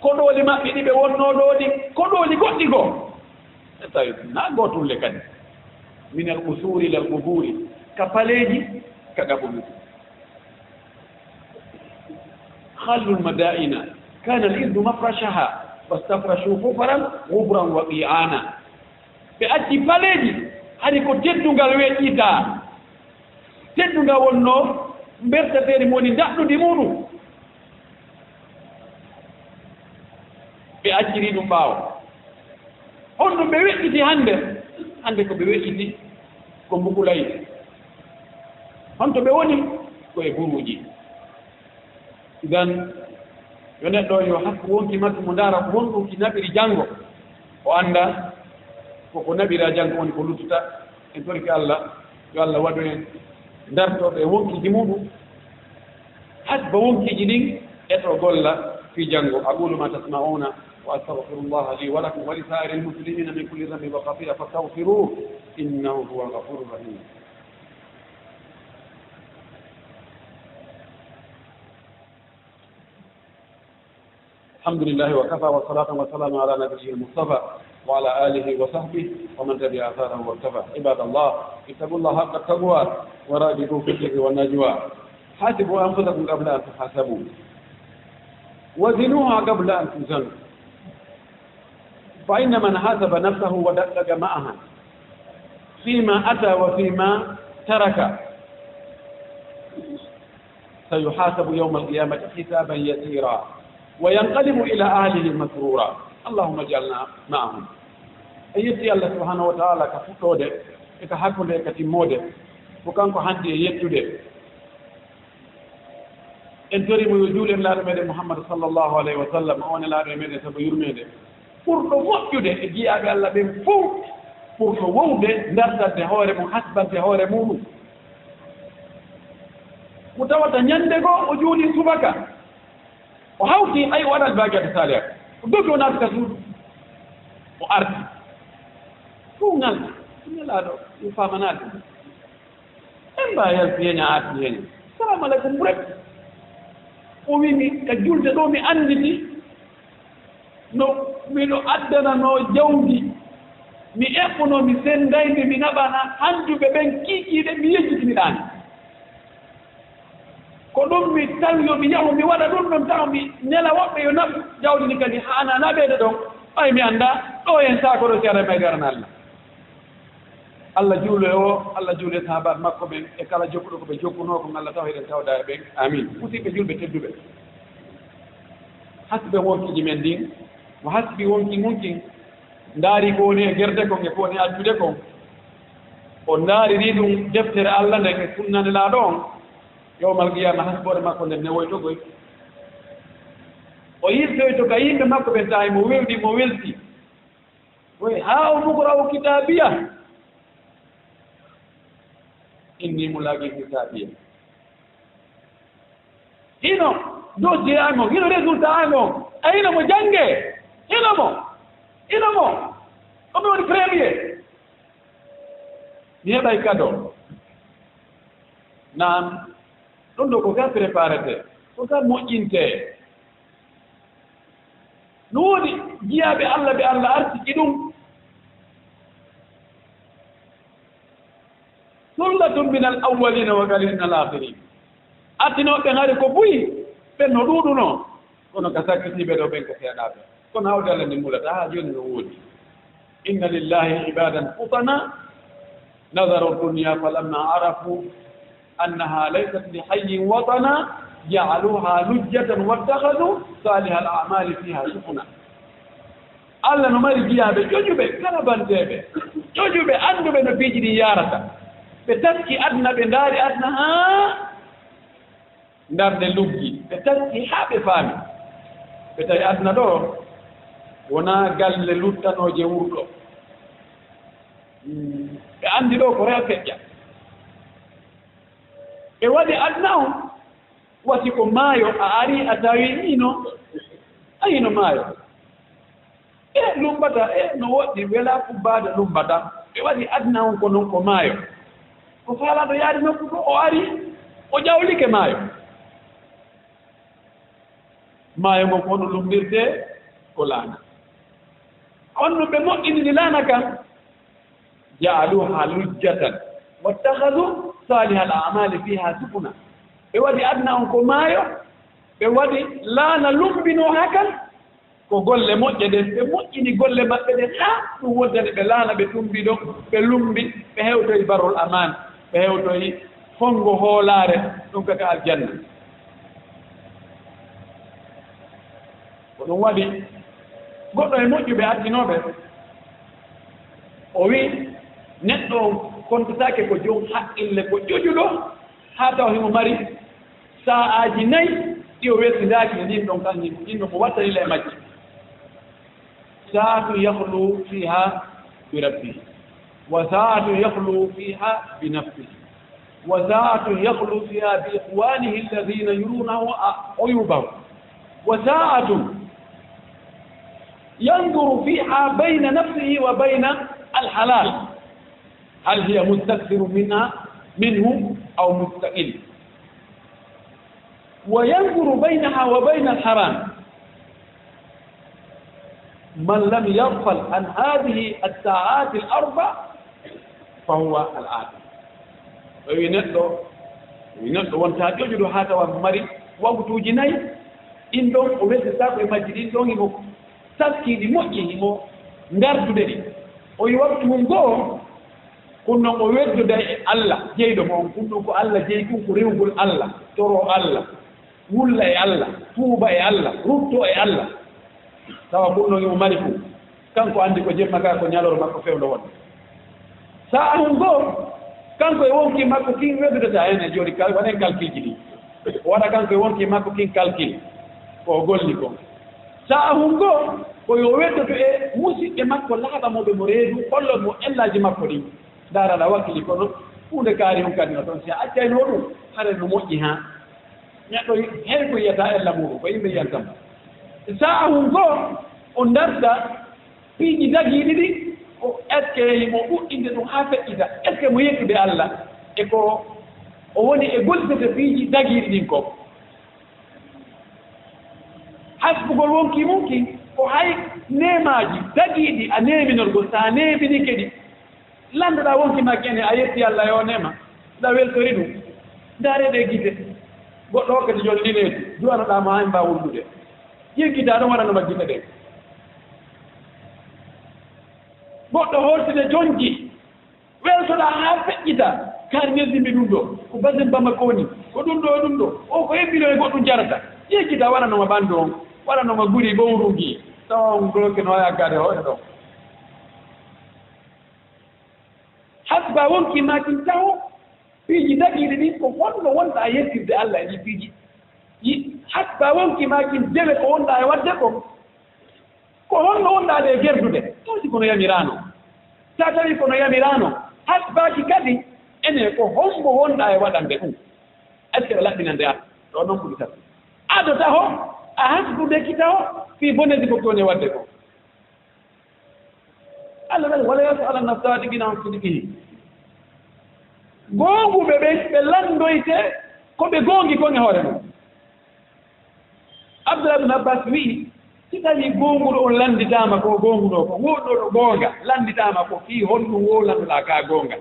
koɗooli maɓɓe ɗi ɓe wonnoo ɗoo ɗi, koɗooli goɗɗi goo. E tawi na gootulle kadi. Min al usuri ilal quburi, ka paleeji, ka gabuuji. Khallul madaina, kana al irdu mafrashaha, fastafrashu hufaran, ghubran wa qi'ana. Ɓe acci paleeji, hari ko teddungal weƴƴitaa. Teddungal wonnoo mberteteeri mo woni ndaɗɗudi muuɗum. Ɓe acciri ɗum ɓaawo. Honɗum ɓe weƴƴiti hannde? Hannde ko ɓe weƴƴiti ko mbukulay. Honto ɓe woni? Ko e buruuji. Idan, yo neɗɗo yo hakku wonki makko mo ndaara ko honɗum ki naɓiri janngo. O annda ko ko naɓira janngo woni ko luttuta. En torike Allah, yo Allah waɗu en dartooɓe e wonkiiji muɗum. Hasba wonkiiji ɗin e to golla fii janngo. أقول ما تسمعون وأستغفر الله لي ولكم ولسائر المسلمين من كل ذنب وخطيئة فاستغفروه إنه هو الغفور الرحيم. الحمد لله وكفى، والصلاة والسلام على نبيه المصطفى وعلى آله وصحبه ومن تبع آثاره واقتفى. عباد الله، اتقوا الله حق التقوى وراقبوه في السر والنجوى. حاسبوا أنفسكم قبل أن تحاسبوا وزنوها قبل أن توزنوا. فإن من حاسب نفسه ودقق معها فيما أتى وفيما ترك سيحاسب يوم القيامة حسابا يسيرا وينقلب إلى أهله مسرورا. اللهم اجعلنا معهم. En yetti Allah subhanahu wa ta'ala ka fuɗɗoode e ka hakkunde e ka timmoode. Ko kanko handi e yettude. En tori mo yo juulen laaɗo meɗen Muhammad sallallahu alayhi wa sallam, o ne laaɗo e meɗen sabu yurmeende. Ɓurɗo moƴƴude e jiyaaɓe Allah ɓen fof, ɓurɗo wowde dartande hoore mum, hasbante hoore muɗum. Mo tawata ñande goo o juuli subaka, o hawti, ay, o waɗat baajaade saaliya, o dogi, o naati ka suudu, o arti. Ɗum ngal, nelaaɗo, ɗum faamanaade. En mba yalti hen, a arti hen. Salamu aleykum, Burek. O wi mi, ka julde ɗo mi annditi no miɗo addananoo jawdi. Mi eɓɓuno, mi senndayndi, mi naɓana handuɓe ɓen kiikiiɗe, mi yejjitiniɗaani. Ko ɗum mi tawi yo mi yahu, mi waɗa ɗum ɗon, tawa mi nela woɓɓe yo naɓu jawdi ndi kadi haana naɓeede ɗon. Ɓay mi annda ɗo en saako ɗo si ara may garana Allah. Allah juule o, Allah juule sahaabaaɓe makko ɓen e kala jokkuɗo ko ɓe jokkunoo kon, Allah tawa eɗen tawda e ɓen. Amin. Musidɓe julɓe tedduɓe, hasbi wonkiiji men ndin, mo hasbi wonki ngun kin, ndaari ko woni e gerde kon e ko woni addude kon. O ndaariri ɗum deftere Allah nden e sunna Nelaaɗo on. Yawmal qiyaama hasboore makko nden newoyto koy. O yiltoyto ka yimɓe makko ɓen, tawi mo wewdi, mo welti. Oy, haa o mukra o kitaabiya. Inni mulaqin hisaabiya. Hino dossier an on, hino résultat an on. A hino mo jannge. Hino mo. Hino mo. Ko mi woni premier. Mi heɓay kado. Naam. Ɗum ɗo ko ka préparete. Ko ka moƴƴinte. No woodi jiyaaɓe Allah ɓe Allah arsiki ɗum. Sullatun min al awwalina wa qalilun min al akhirin. Artinooɓe hari ko buy, ɓen no ɗuuɗunoo, kono ka sakkitiiɓe ɗo ɓen ko seeɗaaɓe. Kono hawde Allah ni mulata, haa jooni no woodi. Inna lillahi ibadan futana, nazaru dunya falamma arafu annaha laysat li hayyin watana, ja'aluha lujjatan wattakhadhu salihal a'mali fiha sufuna. Allah no mari jiyaaɓe ƴoƴuɓe, karabanteeɓe, ƴoƴuɓe, annduɓe no piiji ɗin yaarata. Ɓe taski aduna, ɓe ndaari aduna haa ndarnde luggi. Ɓe taski haa ɓe faami. Ɓe tawi aduna ɗo wonaa galle luttanooje wurɗo. Mm, ɓe anndi ɗo ko rewa feƴƴa. Ɓe waɗi aduna on wasi ko maayo, a ari a tawi hino, a hino maayo. E lumbata, e no woɗɗi, wela kubbaade lumbata. Ɓe waɗi aduna on ko non ko maayo. Ko faalaaɗo yaade nokku ɗo, o ari, o ƴawlike maayo. Maayo ngon ko no lumbirtee, ko laana. On no ɓe moƴƴiniri laana kan. Ja'aluha lujjatan wattakhadhu salihal a'mali fiha sufuna. Ɓe waɗi aduna on ko maayo, ɓe waɗi laana lumbinoo haa kan ko golle moƴƴe ɗen, ɓe moƴƴini golle maɓɓe ɗen haa ɗum wontani ɓe laana, ɓe tumbi ɗon, ɓe lumbi, ɓe hewtoyi barrul aman, ɓe hewtoyi fonngo hoolaare, ɗum kaka aljanna. Ko ɗum waɗi goɗɗo e moƴƴuɓe artinooɓe, o wi'i, neɗɗo on kontataake ko jom haqqille, ko ƴoƴuɗo, haa tawa himo mari sa'aaji nayi ɗi o welsindaaki e ɗin ɗon, kan himo, ɗin ɗon mo wattani la e majji. Sa'atun yakhlu fiha bi rabbihi, wa sa'atun yakhlu fiha bi nafsihi, wa sa'atun yakhlu fiha bi ikhwanihi alladhina yurawnahu a-, uyubahu, wa sa'atun yanzuru fiha bayna nafsihi wa bayna al-halal, hal hiya mustakthirun minha, minhu aw mustaqil. وينظر بينها وبين الحرام. من لم يغفل عن هذه الساعات الأربع فهو العاقل. O wi neɗɗo Neɗɗo wonta ƴoƴuɗo haa tawa mari waktuuji nayi. Ɗin ɗon o weltotaako e majji, ɗin ɗon himo taskiiɗi moƴƴi, himo ngardude ɗi. O yi waktu mum goo, kun non o weddoda e Allah, jeyɗo mo on. Kun ɗon ko Allah jeyi, kun ko rewugol Allah, toroo Allah, wulla e Allah, tuuba e Allah, ruttoo e Allah. Tawa kun non himo mari kun. Kanko anndi ko jemma ka, ko ñalorma, ko fewndo wonde. Sa'ahun goo, kanko e wonki makko kin weddodata heen e jooni kal-, waɗen kalkilji ɗi. O waɗa kanko e wonki makko kin kalkil, ko o golli kon. Sa'ahun goo, ko yo weddoto e musiɓɓe makko laaɓa mo ɓe mo reedu, hollon mo ellaaji makko ɗin. Ndaara ɗa wakkili kono huunde kaari on kadi no toon. Si a accayno ɗum, hare no moƴƴi haa. Neɗɗo heewi ko yiyata ella muuɗum, ko yimɓe yiyanta mo. Sa'ahun goo, o ndarta piiji dagiiɗi ɗin, ko est-ce que himo ɗuɗɗinde ɗum haa feƴƴita? Est-ce que mo yettude Allah e ko o woni e gollitde piiji dagiiɗi ɗin ko? Hasbugol wonki mum kin, ko hay neemaaji dagiiɗi a neeminor gol, so a neeminike ɗi, lanndoɗaa wonki maa kin, a yetti Allah e oo neema, ɗa weltori ɗum. Ndaaree ɗee gite. Goɗɗo hokkete jooni lineeji, juwanoɗaa mo haa mbaa wullude. Yiggitaa ɗon waɗanoma gite ɗen. Goɗɗo holtide jonji, weltoɗaa haa feƴƴita. Kaari weltimi ɗum ɗo, ko basin Bamako woni, ko ɗum ɗo, ɗum ɗo. O ko hebbino e goɗɗum jarata. Yiggitaa waɗanoma ɓanndu on, waɗanoma guri ɓowruuji. Tawa on goloke no wawi aggaade hoore ɗon. Hasba wonki maa kin taho, piiji dagiiɗi ɗin, ko honno wonɗaa yettirde Allah e ɗi piiji? Yi-, hasba wonki maa kin dewe ko wonɗaa e waɗde kon. Ko honno wonɗaa e gerdude? Taw si kono yamiraano. Si a tawi kono yamiraano, hasbaaki kadi ene ko hombo wonɗaa e waɗande ɗum? Est-ce que a laɓɓinande Allah? Ɗo non ɓuri tati. Ado taho, a hasbude ki taho, fii bonedi ko woni e waɗde kon. Allah waɗi, "Wala yus'alanna sadiqina an sidqihi." Goonguɓe ɓen, ɓe lanndoyte ko ɓe goongi kon e hoore mum. Abdullah bin Abbas wi'i, si tawii goonguɗo on lannditaama ko goonguɗo ko, wooɗɗo ɗo goonga, lannditaama ko fii honɗum wowlannoɗaa ka goonga?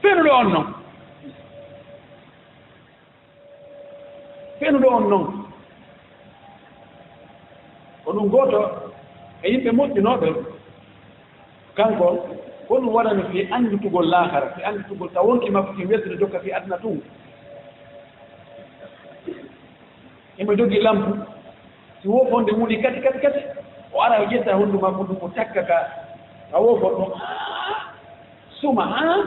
Fenuɗo on non. Fenuɗo on non, ko ɗum gooto e yimɓe moƴƴunooɓe. Kanko, ko ɗum waɗani fii annditugol laakara, fii annditugol ka wonki makko kin weltude jokka fii aduna tun. Himo jogii lampu, si woofonde wuli kati, kati, kati, o ara o ƴetta honndu makko ndun, o takka ka, ka woofon ɗon, haa suma, haa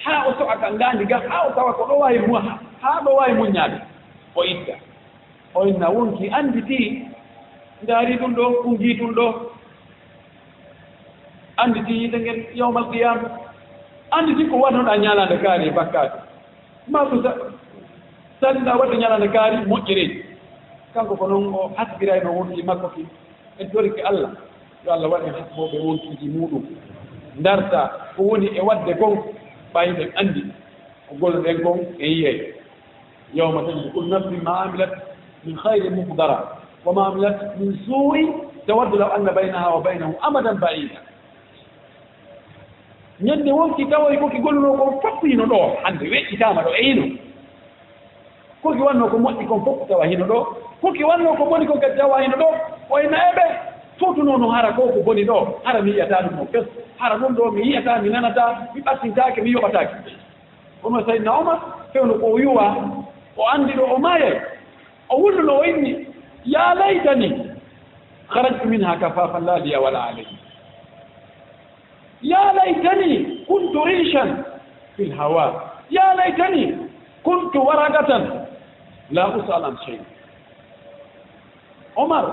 haa o so'a ka ngaandi ga, haa o tawa ko ɗo waawi mu-, haa ɗo waawi muññaade, o itta. O inna wonki annditi, ndaari ɗum ɗo, kunngii ɗum ɗo. Annditi yiite ngen yawmal qiyaama. Annditi ko waɗnoɗaa ñalaande kaari e bakkaatu. Maa ko sa-, saɗinɗaa waɗde ñalaande kaari moƴƴere. Kanko ko noon o hasbirayno wonki makko ki. En torike Allah, yo Allah waɗ en hasbooɓe wonkiiji muuɗum. Ndarta ko woni e waɗde kon, ɓay hiɗen anndi ko golloɗen kon en yiyay. Yawma tajidu kullu nafsin ma amilat min khayrin muhdara, wa ma amilat min su'in tawaddu law anna baynaha wa baynahu amadan ba'ida. Ñande wonki tawoy ko ki gollunoo kon fof hino ɗo, hannde weƴƴitaama ɗo e hino. Ko ki wannoo ko moƴƴi kon fof tawa hino ɗo. Ko ki wannoo ko boni kon kadi tawa hino ɗo. O inna e ɓe, fotunoo no hara ko ko boni ɗo, hara mi yi'ataa ɗum no fes. Hara ɗum ɗo mi yi'ataa, mi nanataa, mi ɓattintaake, mi yoɓataake. Kono Sayyidina Umar, fewndo ko o yuwa, o anndi ɗo o maayay. O wulluno, o inni, "Ya laytani kharajtu minha kafafan la liya wala alayya." "Ya laytani kuntu rishan fil hawa. Ya laytani kuntu waraqatan la us'al an shay." Omar,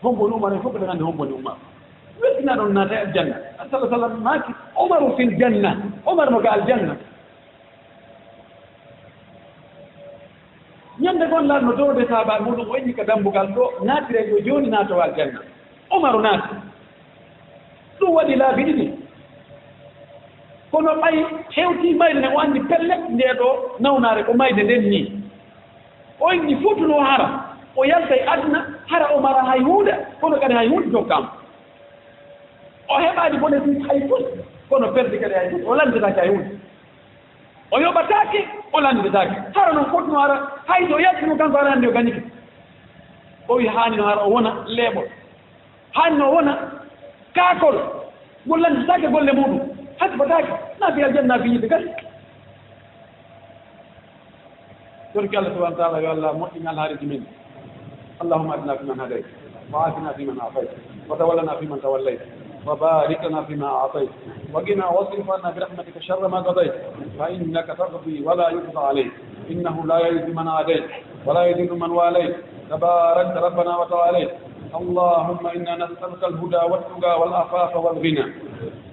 hombo woni Umar? En fof eɗen anndi hombo woni Umar. Weltinaaɗo on naata e aljanna. Sallallahu alaihi wasallam maaki, "Umaru fil janna." Umar no ka aljanna. Ñande goo Laaɗo no dowde sahaabaaɓe muuɗum, o inni ka dambugal ɗo, "Naatiree ɗo jooni, naatee aljanna." Umaru naati. Ɗum waɗi laabi ɗiɗi. Kono ɓay hewtii mayde nden, o anndi pellet, ndee ɗoo nawnaare ko mayde nden nii. O inni fuutunoo hara o yaltay aduna, hara o maraa hay huunde, kono kadi hay huunde jokkaama. O heɓaani bénéfice hay fus, kono perdi kadi hay fus, o lannditaaki hay huunde. O yoɓataake, o lannditaake. Hara noon fotno hara, hay so o yaltino kanko hara hannde o gañike. O wi haanino hara o wona leeɓol. Haanino o wona kaakol. Ngol lannditaake golle muuɗum. Hasbataake. Na fi aljanna, na fi yiɗde kadi. Torki Allah subhanahu wa ta'ala, yo Allah moƴƴin alhaaliiji men. اللهم اهدنا فيمن هديت، وعافنا فيمن عافيت، وتولنا فيمن توليت، وبارك لنا فيما أعطيت، وقنا واصرف عنا برحمتك شر ما قضيت، فإنك تقضي ولا يقضى عليك، إنه لا يعز من عاديت، ولا يذل من واليت، تباركت ربنا وتعاليت. اللهم إنا نسألك الهدى والتقى والعفاف والغنى.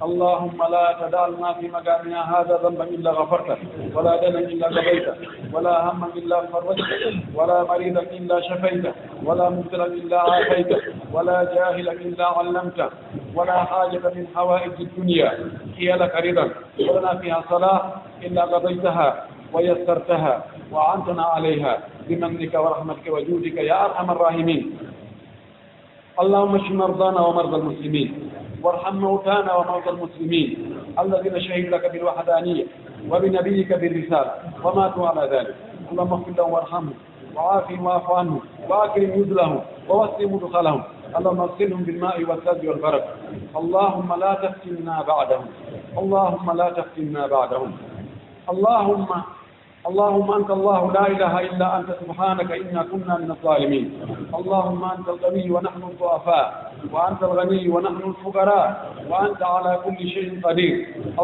اللهم لا تدع لنا في مقامنا هذا ذنبا إلا غفرته، ولا دينا إلا قضيته، ولا هما إلا فرجته، ولا مريضا إلا شفيته، ولا مبتلا إلا عافيته، ولا جاهلا إلا علمته، ولا حاجة من حوائج الدنيا هي لك رضا ولنا فيها صلاح إلا قضيتها ويسرتها وأعنتنا عليها بمنك ورحمتك وجودك يا أرحم الراحمين. اللهم اشف مرضانا ومرضى المسلمين، وارحم موتانا وموتى المسلمين الذين شهدوا لك بالوحدانية وبنبيك بالرسالة وماتوا على ذلك. اللهم اغفر لهم وارحمهم وعافهم واعف عنهم وأكرم نزلهم ووسع مدخلهم. اللهم اغسلهم بالماء والثلج والبرد. اللهم لا تفتنا بعدهم. اللهم لا تفتنا بعدهم. اللهم اللهم أنت الله لا إله إلا أنت سبحانك إنا كنا من الظالمين. اللهم أنت القوي ونحن الضعفاء، وأنت الغني ونحن الفقراء، وأنت على كل شيء قدير.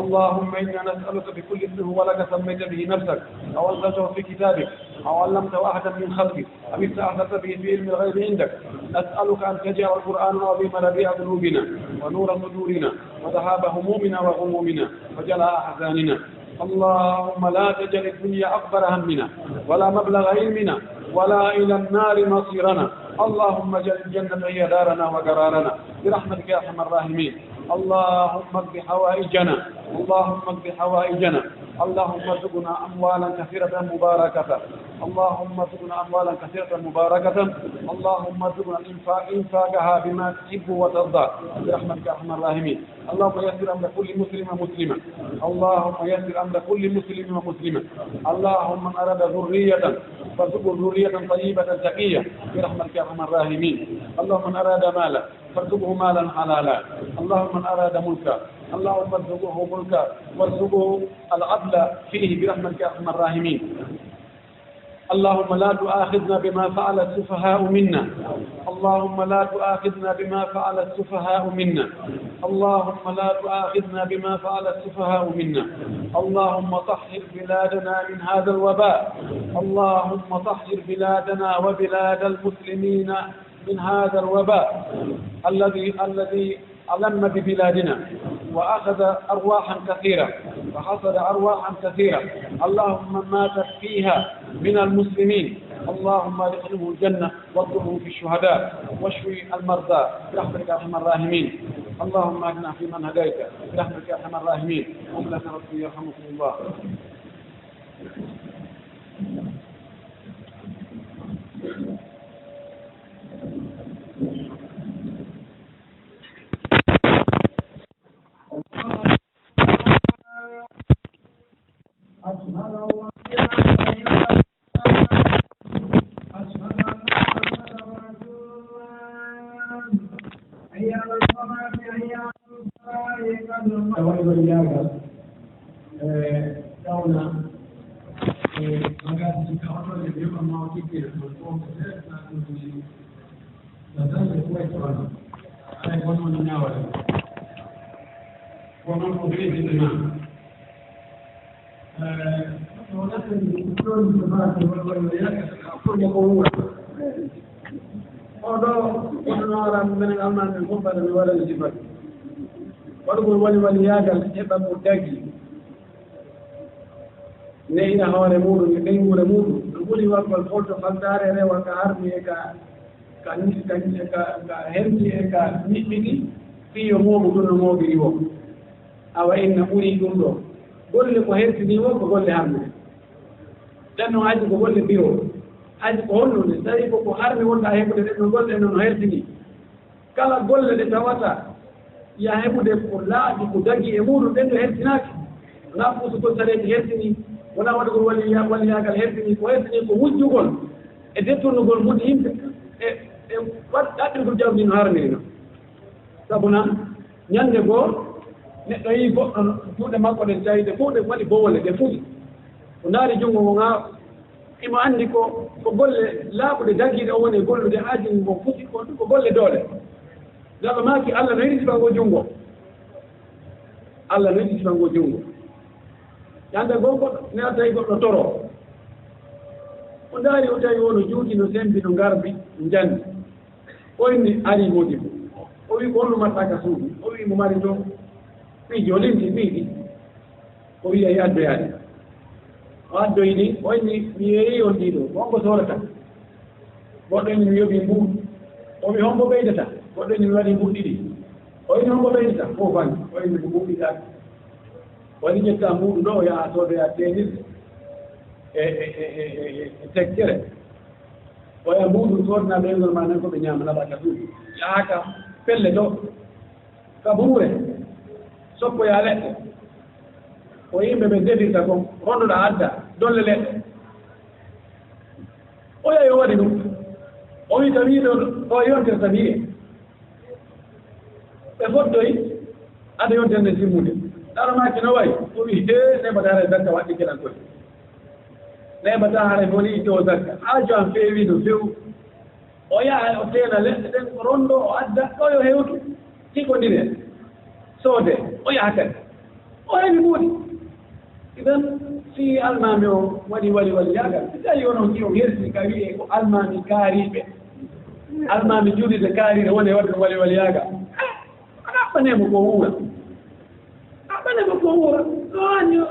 اللهم إنا نسألك بكل اسم هو لك سميت به نفسك، أو أنزلته في كتابك، أو علمته أحدا من خلقك، أو استأثرت به في علم الغيب عندك، نسألك أن تجعل القرآن العظيم ربيع قلوبنا، ونور صدورنا، وذهاب همومنا وغمومنا، وجلاء أحزاننا. اللهم لا تجعل الدنيا أكبر همنا، ولا مبلغ علمنا، ولا إلى النار مصيرنا. اللهم اجعل الجنة هي دارنا وقرارنا برحمتك يا أرحم الراحمين. اللهم اقض حوائجنا، اللهم اقض حوائجنا. اللهم ارزقنا أموالا كثيرة مباركة، اللهم ارزقنا أموالا كثيرة مباركة. اللهم ارزقنا إنفا-، إنفاقها بما تحب وترضى برحمتك يا أرحم الراحمين. اللهم يسر أمر كل مسلم ومسلمة. اللهم يسر أمر كل مسلم ومسلمة. اللهم من أراد ذرية فارزقه ذرية طيبة تقية برحمتك يا أرحم الراحمين. اللهم من أراد مالا فارزقه مالا حلالا. اللهم من أراد ملكا، اللهم ارزقه ملكا وارزقه العدل فيه برحمتك يا أرحم الراحمين. اللهم لا تؤاخذنا بما فعل السفهاء منا. اللهم لا تؤاخذنا بما فعل السفهاء منا. اللهم لا تؤاخذنا بما فعل السفهاء منا. اللهم طهر بلادنا من هذا الوباء. اللهم طهر بلادنا وبلاد المسلمين من هذا الوباء الذي، الذي ألم ببلادنا وأخذ أرواحا كثيرة وحصد أرواحا كثيرة. اللهم من ماتت فيها من المسلمين، اللهم أدخلهم الجنة واكتبهم في الشهداء واشف المرضى برحمتك يا أرحم الراحمين. اللهم اهدنا فيمن هديت برحمتك يا أرحم الراحمين. قم لنا ربي يرحمكم الله. أشهد أن لا إله إلا الله. أشهد أن محمدا رسول الله. حي على الصلاة، حي على الفلاح، قد قامت الصلاة. Woni woni yaagal, e, tawna, e, bagage ji ka oto e, yo ma o tikkina, on fof ko seeɗa, ko ɗum. Ko dañde ko waɗi kono, alaa e won woni ñaawre. Ko noon ko ɓeydiɗo ma. Eh, ko ɗon ko ɗon ko baasi won woni yaaka, ko ɗon ko wuura. O ɗo, ko ɗon hoore am, menen almaa men fof mbaɗa mi waɗa mi sifat. Waɗugol woni woni yaagal, heɓa ko dagi. Nehira hoore muuɗum e ɓeynguure muuɗum, no ɓuri waɗgol folto faltaare rewa ka harmi e ka, ka, ka, ka, ka hemti e ka niɓɓiɗi, fii yo mooɓu ɗum no mooɓiri woo. Awa inna ɓuri ɗum ɗoo. Golle ko hertini woo ko golle harmuɗe. Ɗen non aji ko golle biro. Aji ko honno nde? Tawi ko ko harmi wonɗaa heɓude ɗen non golle ɗen non no hertini. Kala golle ɗe tawata ya heɓude ko laaɓi, ko dagi e muuɗum, ɗen ɗo hertinaaki. Nafsu ko sareeti hertini, Wonaa waɗugol waliya-, waliyaagal hersini, ko hersini ko wujjugol e detturnugol mbuɗi yimɓe e, e waɗ-, ɗaɓɓirgol jawdi no haraniri non. Sabu nan, ñannde goo, neɗɗo yii goɗɗo no, juuɗe makko ɗen tawi ɗe fof ɗe waɗi bowole, ɗe fuɗi. O ndaari junngo ngon haa imo anndi ko, ko golle laaɓuɗe dagiiɗe o woni e gollude haa junngo ngon fuɗi, ko ɗum ko golle doole. Nde Allah maaki, Allah no yiɗi sifa ngoo junngo. Allah no yiɗi sifa ngoo junngo. Ñande goo goɗɗo, nena tawi goɗɗo toro. O ndaari, o tawi o no juuti, no semmbi, no ngarbi, njandi. O inni, ari moodi. O wi, "Ko honno mbaɗɗaa ka suudu?" O wi, "Mo mari to piiji, o limti piiji." O wi, "Ayi, addoyaa ɗi." O addoyi ɗi, o inni, "Mi yeeyii on ɗii ɗoo, ko on ko soodata?" Goɗɗo inni, "Mi yoɓii mbuuɗu." O wi, "Hombo ɓeydata?" Goɗɗo inni, "Mi waɗii mbuuɗi ɗiɗi." O inni, "Hombo ɓeydata?" Fof fanni. O inni, "Ko mbuuɗi ɗiɗi." O inni, "Ƴettaa mbuuɗu ɗoo, yahaa soodoyaa teenirɗe e, e, e, e, e, e tekkere." O yaha mbuuɗu, soodana ɓeynguure maa nden ko ɓe ñaama, naɓa ka suudu. Yahaa ka pelle ɗoo. Ka buure, soppoyaa leɗɗe. Ko yimɓe ɓe ndefirta kon, ronndoɗaa adda, dolle leɗɗe. O yahi o waɗi ɗum. O wi, "Tawi ɗo, ɗo yontere tawi e." Ɓe fottoyi, ada yontere nden timmude. Dara maaki no wayi? O wi, "Hee, neeɓataa haray zakka waɗɗi keɗal koy. Neeɓataa haray woni itto zakka." Aajo an feewi no few. O yaha, o teena leɗɗe ɗen, o ronndoo, o adda, ɗo yo hewtu, tigondiree, soodee, o yaha kadi. O heɓi mbuuɗi. Idan, si almaami o waɗi wali waliyaagal, si tawi onon ki on hersi ka wi'e ko almaami kaariiɓe, almaami juulirde kaariiɗe woni e waɗde wali waliyaagal, a ɗaɓɓanee mo ko wuura. A ɗaɓɓanee mo ko wuura. No haani o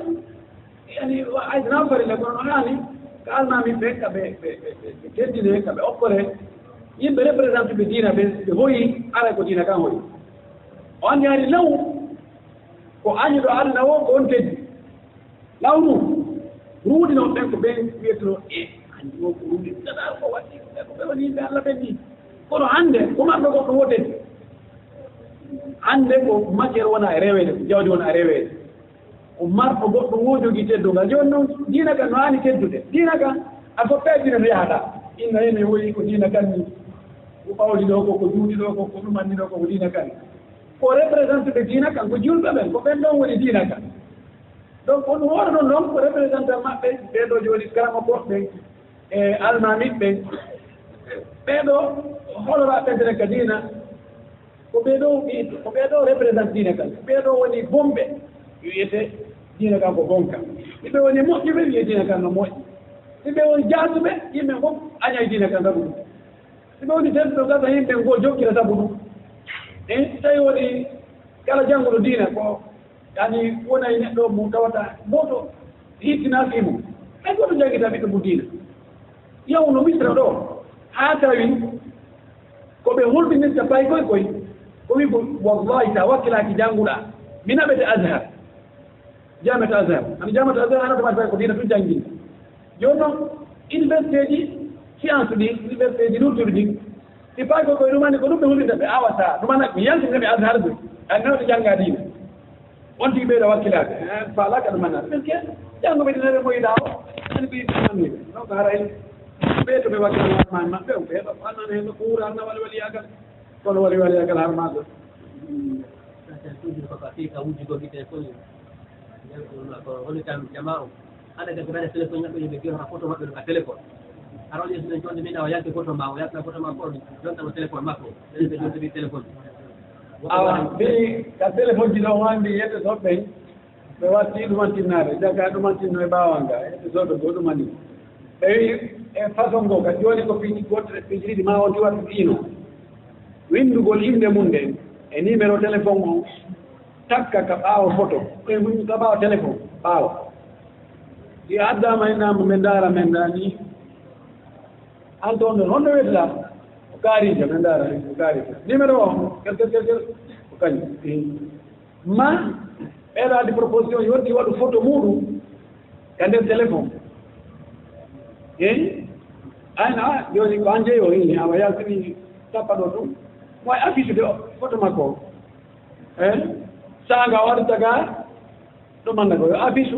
Yani, wa-, ay, na farilla, kono no haani ka almaami ɓe, ka ɓe, ɓe, ɓe, ɓe, ɓe teddinee, ka ɓe okkoree. Yimɓe représenté ɓe diina ɓe, ɓe hoyi, ara ko diina kan hoyi. O anndi hari law, ko añuɗo aduna o, ko on teddi. Law ɗum, ruuɗinooɓe ɓen ko ɓen wiyetenoo, e, añuɗo o ko ruuɗi, tata ko waɗi, ɓe ko ɓe woni yimɓe Alla ɓen nii. Kono hannde, ko marɗo goɗɗo o teddi. Hannde ko matière wona e reweede, ko jawdi wona e reweede. Ko marɗo goɗɗo ngo jogii teddungal. Jooni noon, diina kan no haani teddude. Diina kan, a foppee diina no yahata. Inna heen mi woyi ko diina kan ni. Ko ɓawli ɗo ko, ko juuti ɗo ko, ko ɗumanni ɗo ko, ko diina kan. Ko représenté ɓe diina kan, ko juulɓe ɓen, ko ɓen ɗon woni diina kan. Donc, on hoore ɗon ɗon ko représentant maɓɓe, ɓee ɗo jooni karamokooɓe ɓen, e almaami ɓen. Ɓee ɗo holora ɓen ka diina. Ko ɓee ɗoo wi-, ko ɓee ɗoo represent diina kan. Ɓee ɗoo woni bonɓe, wiyete diina kan ko bonka. Si ɓe woni moƴƴuɓe, wiye diina kan no moƴƴi. Si ɓe woni jaasuɓe, yimɓe fof añay diina kan sabu ɗum. Si ɓe woni tedduɓe, gasa yimɓe ngo jokkira sabu ɗum. E si tawi woni kala jannguɗo diina ko, yani, wona e neɗɗo mo tawata gooto hittinaa fii mum. Hay gooto janngita ɓiɗɗo mum diina. Yahuno Misra ɗo, haa tawi ko ɓe hulɓinirta paykoy koy, o wi ko, "Wallahi, sa wakkilaaki jannguɗaa, mi naɓete Azhar." Jaamiyat Azhar. Ani jaamiyat Azhar, hano tuma ko diina tun janngin. Jooni noon, université ji, science ɗi, université ji luttuɗi ɗin, si paykoy koy ɗumani ko ɗum ɓe hulɓinta ɓe awata, ɗumana mi yaltinde ɓe Azhar ɗum. Ani noon ɓe jannga diina. On tigi ɓeyda wakkilaade, eh, faalaaka ɗum annata. Parce que janngo ɓe dina ɓe moyɗa o, ani ɓe yiɗi ɗum annide. Donc, haray ɓe to ɓe wakkilani almaami maɓɓe, on ɓe heɓa, annana heen ko wuura, anna wali waliyaagal. Kono wali waliyaagal har maɗo. Toujours ko ka fii ka wujjugo gite fof. Ko woni tan jama o. Hannde ko ɓeɗa téléphone maɓɓe, ɓe ƴeewata photo maɓɓe ka téléphone. Hara o ƴeewti ɗon jonde min awa yalti photo ma, o yalta photo ma ko jonta ko téléphone makko. Ɓe ƴeewti téléphone. Awa, mbi ka téléphone ji ɗo wandi yetto soɓɓe. Ɓe watti ɗumantinnaade, jaga ɗumantinno e ɓaawo nga, yetto soɓɓe ko ɗumani. Ɓe wi e façon go ka jooni ko piiji goɗɗe, piiji ɗiɗi ma on ti wattu ɗiino. Winndugol innde mum nden e numéro téléphone on. Takka ka ɓaawo photo, e mum ka ɓaawo téléphone, ɓaawo. Si a addaama e naambo, men ndaara, men ndaani. An toon ɗon, honno wiyetee? Ko Kaarijo, men ndaara, ko Kaarijo. Numéro o, kel, kel, kel, kel, ko kañum. Eh. Ma, ɓeeɗo addi proposition, yonti waɗu photo muuɗum ka nder téléphone. Eh? Ayna, jooni ko an jeyi o, eh, awa yaltini tappa ɗo ɗum. Mo e affiche de o, photo makko o. Eh? Saanga o addi taga, ɗo manna ko yo affiche.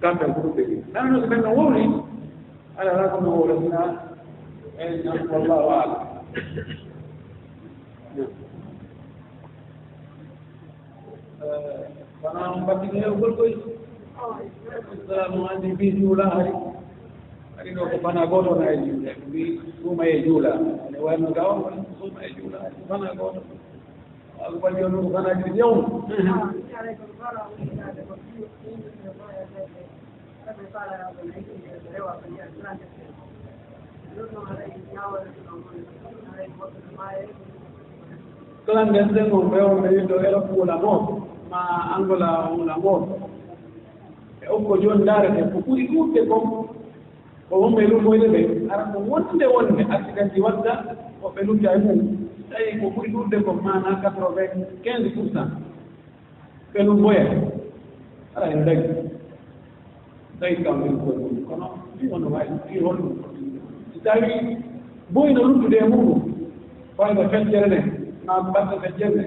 Kamɓe ko ɗum ɓe mbiyi. Nano so men no wowli, ala ala ko no wowla sina en, wallahu alam. Kono on mbaɗɗino hewgol koy. Islam anndi mbi juula hari. Hari ɗo ko fana gooto na e juula. Mbi suuma e juula. Ene wayno ga on suuma e juula hari. Fana gooto. Ako fal yawma ko kana jiri yawma. Clandestin on ɓe on ɓe yiddo Europe wula mo ma Angola wula mo. E okko jooni ndaarete ko ɓuri ɗuuɗde kon ko wonɓe lumboyde ɓe ara ko wonde wonde accident ji watta woɓɓe lutta e mum. Tawi ko ɓuri ɗuuɗde kon mana quatre-vingt-quinze pour cent ɓe lumboya. Ara en dañi tawi kam min koye mum kono ɗi wonno wawi ɗi honɗum. Si tawi boyno luttude e muɗum fayda feccere nde ma batte feccere nde.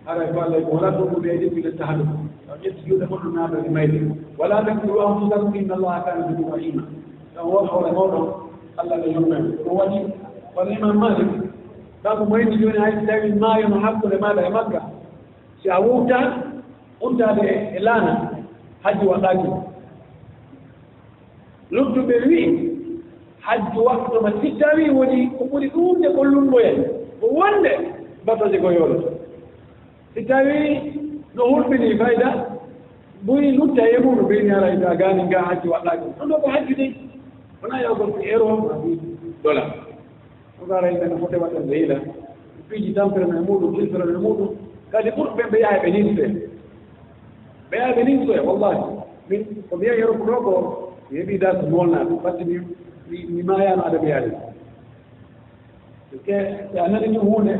Haray ko Allah ko wala ɗum ɓe ɗiɗi le tahadu. Taw ƴetti juuɗe mon naata e mayde. Wala taqtulu anfusakum inna Allaha kana bikum rahima. Taw won hoore mawɗo Allah ɓe yurmen ɗum waɗi. Kono Imam Malik kanko mo indi jooni hay si tawi maayono hakkunde maaɗa e makka si a wowta untade e laana hajju waɗɗaki. Luttuɓe wi'i hajju waɗɗoma si tawi woni ko ɓuri ɗuuɗde ko lumboyal ko wonde batoje ko yooloto. Si tawi no hulɓini fayda buy lutta e mum ɓeyni ara ita gani nga hajju waɗɗaki ɗum ɗo ko hajju dey. Wona yawgol ko ero ma ɗi dola. Ɗum ara yimɓe no foti waɗande hila piiji tampirano e muɗum kilfirano e muɗum. Kadi ɓurɓe ɓe yaha ɓe ninse ɓe yaha ɓe ninse wallahi. Min ko mi yahi Europe ɗo ko mi heɓi das molnaɓe batte mi mi mayano ada mi yaade. Ke a nani ni hunde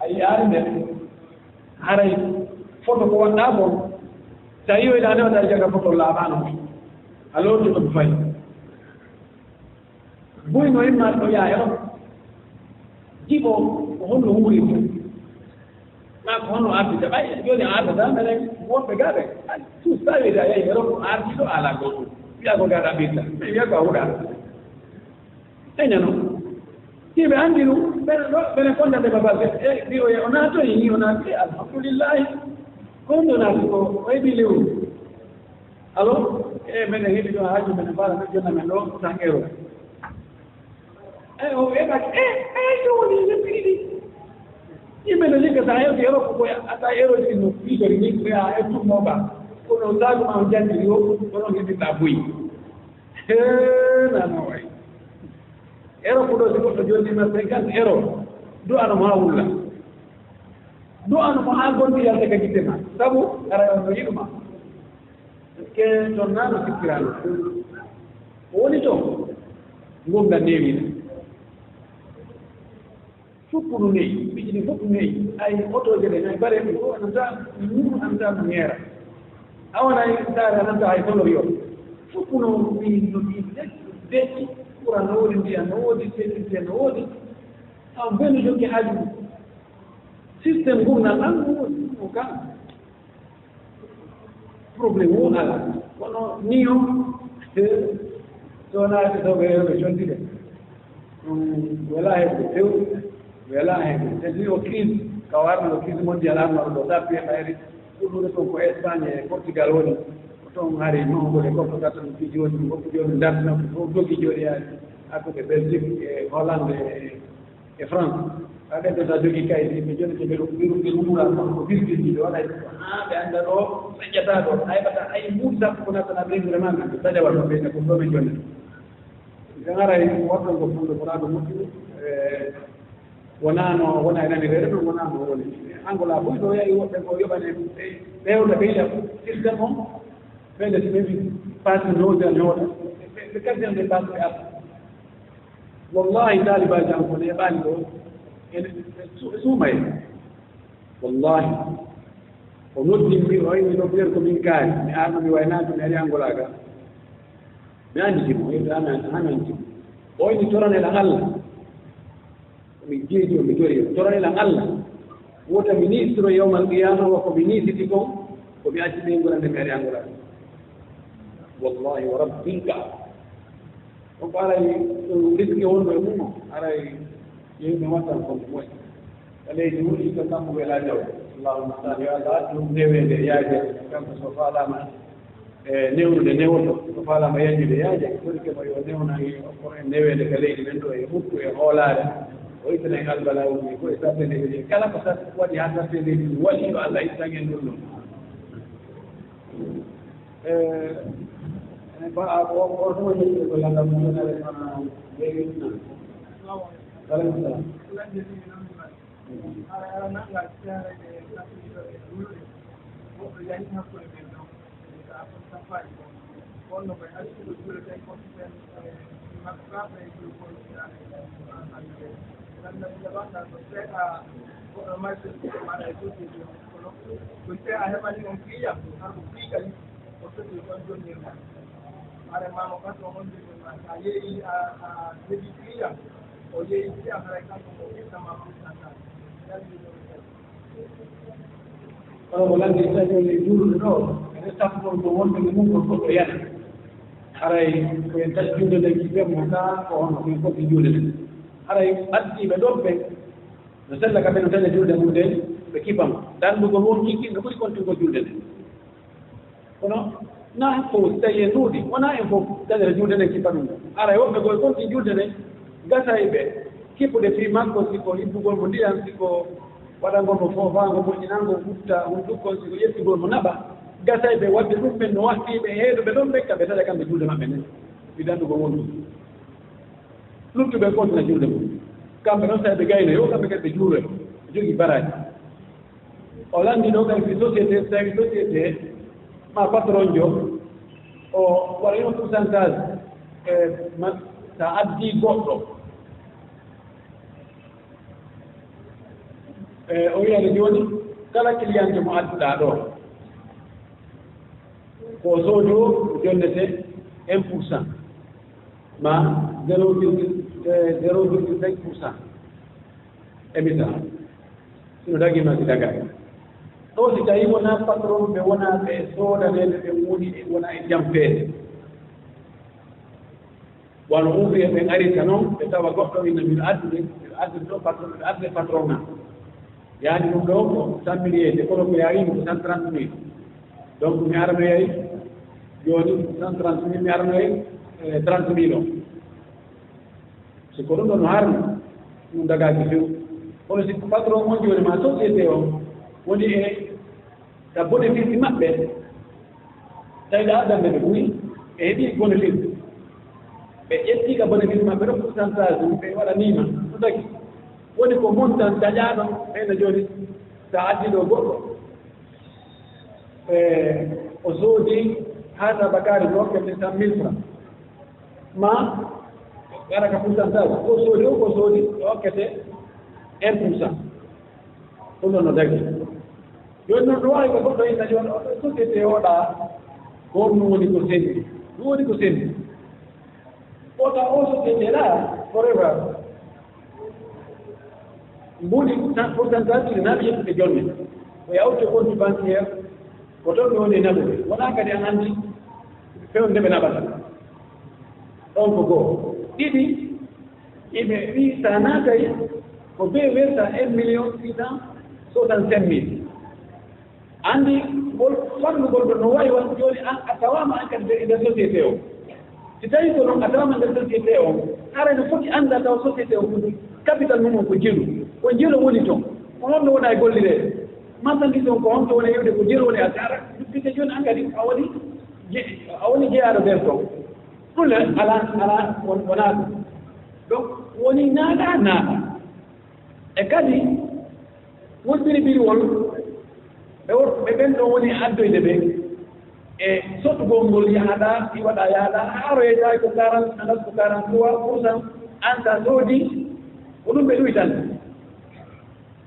a yiyaade nde haray foto ko wonɗa bon. Sa yiyoyɗa nde wata jaga foto laaɓano a lorti ɗum fayi. Buy no imma ɗo yaa e ɗon jiɓo ko honno huuri ɗum. Ma ko honno ardita ɓay jooni a ardata menen wonɓe gaɓe. Tus tawi da yehi e ɗon ko ardiɗo ala goɗɗum wiya ko gaɗa ɓitta ɓe wiya ko a huɗa. Eñano yimɓe anndi ɗum ɓene ɗo ɓene kondande babalɓe e mbiyo e o naatoyi ni o naati e alhamdulillahi. Ko honno naati ko o heɓi lewru. Alo e mene heɓi ɗo haaju mene mbara no jonna men ɗo tan ero. E o eɓat e e jowoni yimɓe ɗiɗi. Yimɓe no ligga sa hewti ero ko koye ata ero ɗi no ɓiɗori ni koya e tummoɓa. Kono sagu ma o jantiri o kono heɓirɗa boyi. He nano way. Ero ko ɗo si goɗɗo jonnima cinquante ero du'ano mo ha wulla. Du'ano mo ha gondi yalta ka gite ma sabu ara on no yiɗuma. Ke tornano sikkirano ko woni to. Ngomna newina. Fuppu no neyi piiji ɗi fof neyi ay otoje ɗe nay bare ɗi fof ananta muru ananta mo ñeera. Awanay saare ananta hay solo yo. Fuppu no min no ɗi deƴƴi ɓura no woodi ndiya no woodi sécurité no woodi. Aw benu jokki haaju système ngurnal an no woodi ɗum o kan. Problème o ala kono ni o sonaade soɓe rewɓe contide. Wala hen ko few wala hen ko tadi o crise ka warno crise mondial armaro ɗo tappi e ɓayri. Ɗuɗuɗo toon ko Espagne e Portugal woni ko toon hari mahugol e goppo gatton piiji woni goppo jooni dartino ko fof dogi jooɗi yaani hakkude Belgique e Hollande e e France. A ɓe ɓe sa jogi kaydi ɓe joni ɓe ɓe ɗum ɓe ɗum ɓe ɗum ɗum ko virgule ɗiɗo waɗa haa ɓe annda ɗo feƴƴata ɗo hayɓata ay mbuuɗi sappo ko nattana ɓe vraiment ɓe taƴa walla ɓe ko ɗo ɓe joni. Ɓe ngaray woɗɗon ko fulɗo ko ɗaɗo moƴƴu. Wonano wona e nani reere ɗum wonano woni angola boy ɗo yayi woɓɓe ko yoɓane ɓewɗa ɓeyda système on. Ɓeyda si ɓe passe noda noda ɓe kadden ɓe passe ɓe arta. Wallahi taalibaji an kono heɓani ɗo ene suumay. Wallahi o noddimmi o inni ɗo ɓiyer ko min kaari mi arno mi waynaaki mi ari angola ga. Mi anditimo o inni ami anti hami antimo. O inni toranel an allah. Komi jeeji omi jori toranel an allah. Wota ministre yawmal qiyama wa komi nisiti kon komi acci ɓeygol ande mi ari angola. Wallahi wa rabbil kaaba. On ko aray ɗum riski wonɗo e mum o aray yimɓe wattan konko moƴƴi. Ka leydi woni ko kamko wela jaw. Allahumma salli ala ɗum newede yaaje kanko so faalama e newrude newoto so faalama yañude yaaje. Woni kema yo newna e okko en newede ka leydi men ɗo e hukku e hoolaare. O ittana en albalaaji ɗi ko e sarde nde ɓe kala ko sar-, waɗi haa sarde nde ɗum waɗi yo Allah ittan en ɗum ɗum. Eh, ba a ko, ko ɗum woni ko lalla mo wonare ma be ittan. Wa alaikum salam. Kono ko lanndi taƴoy e juulde ɗo, ene saffol ko wonɓe e mum ko fof o yana. Haray ko en taƴ juulde nden kiɓɓe mo ka ko hono ko en fof juulde nden. Haray addiiɓe ɗon ɓe no sella kamɓe no taƴa juulde mum nden ɓe kiɓɓa mo. Danndugol won kiɓɓe ɓuri kontingol juulde nden. Kono na fof si tawi en ɗuuɗi, wonaa en fof dañata juulde nden kippa ɗum ɗo. Haray woɓɓe koye konti juulde nden, gasay ɓe kippude fii makko, si ko ibbugol mo ndiyan, si ko waɗangol mo foofaango, moƴƴinango, hutta hunduko, si ko ƴettugol mo naɓa. Gasay ɓe waɗde ɗum ɓen no wahtii ɓe heeduɓe ɗon ɓen, kamɓe taƴa kamɓe juulde maɓɓe nden. Mi danndugol wondu. Luttuɓe fof na juulde mum. Kamɓe noon, so ɓe gayno, yo kamɓe kadi ɓe juuroy, ɓe jogii baraaji. O lanndi ɗo kadi, si société, so tawi société ma patron jo, o waɗa yon pourcentage, e, ma, sa addi goɗɗo, e, o wiyata jooni, kala client mo adduɗaa ɗo, ko o soodi o, o jonnete un pour cent, ma zéro virgule, e, zéro virgule cinq pour cent. E misal, si no dagii ma si dagaay. Ɗo si tawii wonaa patron ɓe, wonaa ɓe soodaneeɓe, ɓe woni e, wona e jampeede. Wano ouvrier ɓen arita noon, ɓe tawa goɗɗo inna miɗo addude, miɗo addude ɗo patron, miɗo addude patron am. Yaani ɗum ɗo ko cent mille yeeyde, kono ko yaawii ko cent trente mille. Donc mi aranoyay jooni cent trente mille, mi aranoyay, eh, trente mille o. Si ko ɗum ɗon no harmi, ɗum dagaaki few. Kono si patron on jooni ma société on woni e ka bénéfice maɓɓe, tawi ɗa addande ɓe ɓuri, ɓe heɓi bénéfice. Ɓe ƴetti ka bénéfice maɓɓe ɗo pourcentage ɗum ɓe waɗaniima, ɗum dagi. Woni ko montant dañaaɗo, ɓeyna jooni, sa addi ɗo goɗɗo, e, o soodi haa tabakaari ɗo, kadi cent mille francs. Ma, gara ka pourcentage, ko soodi o, ko soodi, o hokkete un pour cent. Ɗum ɗon no dagi. Jooni noon, ɗo waawi ko goɗɗo inna jooni, o ɗo société o ɗa, ko ɗum woni ko sendi. Ɗum woni ko sendi. Wota o société ɗa, forever. Mbuuɗi tan pourcentage ɗi naaɓi yettude jonne. Ko yawte compte bancaire, ko toon ɓe woni e naɓude. Wonaa kadi an anndi fewndo nde ɓe naɓata. Ɗon ko goo. Ɗiɗi, iɓe wi sa naatay ko bee werta un million six cent soixante-cinq mille. Anndi ngol fannu ngol ɗo no wayi won jooni an a tawaama an kadi e nder société o. Si tawii ko noon a tawaama nder société o, haray no foti annda taw société o ko capital mum on ko jelu. Ko jelu woni toon. Ko honno wona e gollireede? Marchandise on ko honto woni e iwde ko jelu woni a taara. Duppite jooni an kadi a woni je-, a woni jeyaaɗo nder toon. Ɗum le alaa, alaa won-, wonaa ɗum. Donc woni naata naata. E kadi, won biri biri won, ɓe won, ɓe ɓen ɗon woni addoyde ɓe e sottugol ngol yahaɗa, iwaɗa yahaɗa, haa aroyta ko quarante, anas ko quarante-trois pour cent, an sa soodi, ko ɗum ɓe ɗuytan.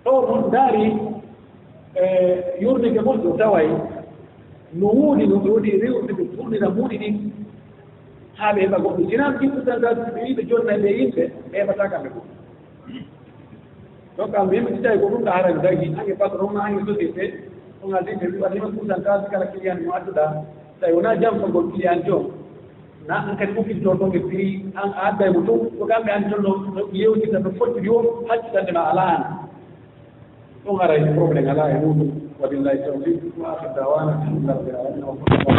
Ɗo mo ndaari, e, yurnike moƴƴo taway, no woodi no ɓe woni rewɓe ɓe tournira muuɗi ɗin, haa ɓe heɓa goɗɗum. Sinaa ɗum pourcentage ɓe yiɓe jonna ɓe yimɓe, ɓe heɓataa kamɓe fof. Donc, a memi si tawi ko ɗum ɗo harani dagi, ange patron ma, ange société, on a dit que mi waɗi ma pourcentage kala client mo adduɗa. Tawi wona jamfagol client jo. Na an kadi ukkito to e prix, an a adday mo to, ko kamɓe an jollo, no yewtita no foti yo, haccitande ma ala an. Ɗum haray problème ala e muɗum. Wabillahi tawfiq, wa akhir dawana, alhamdulillahi rabbil alamin, wa sallallahu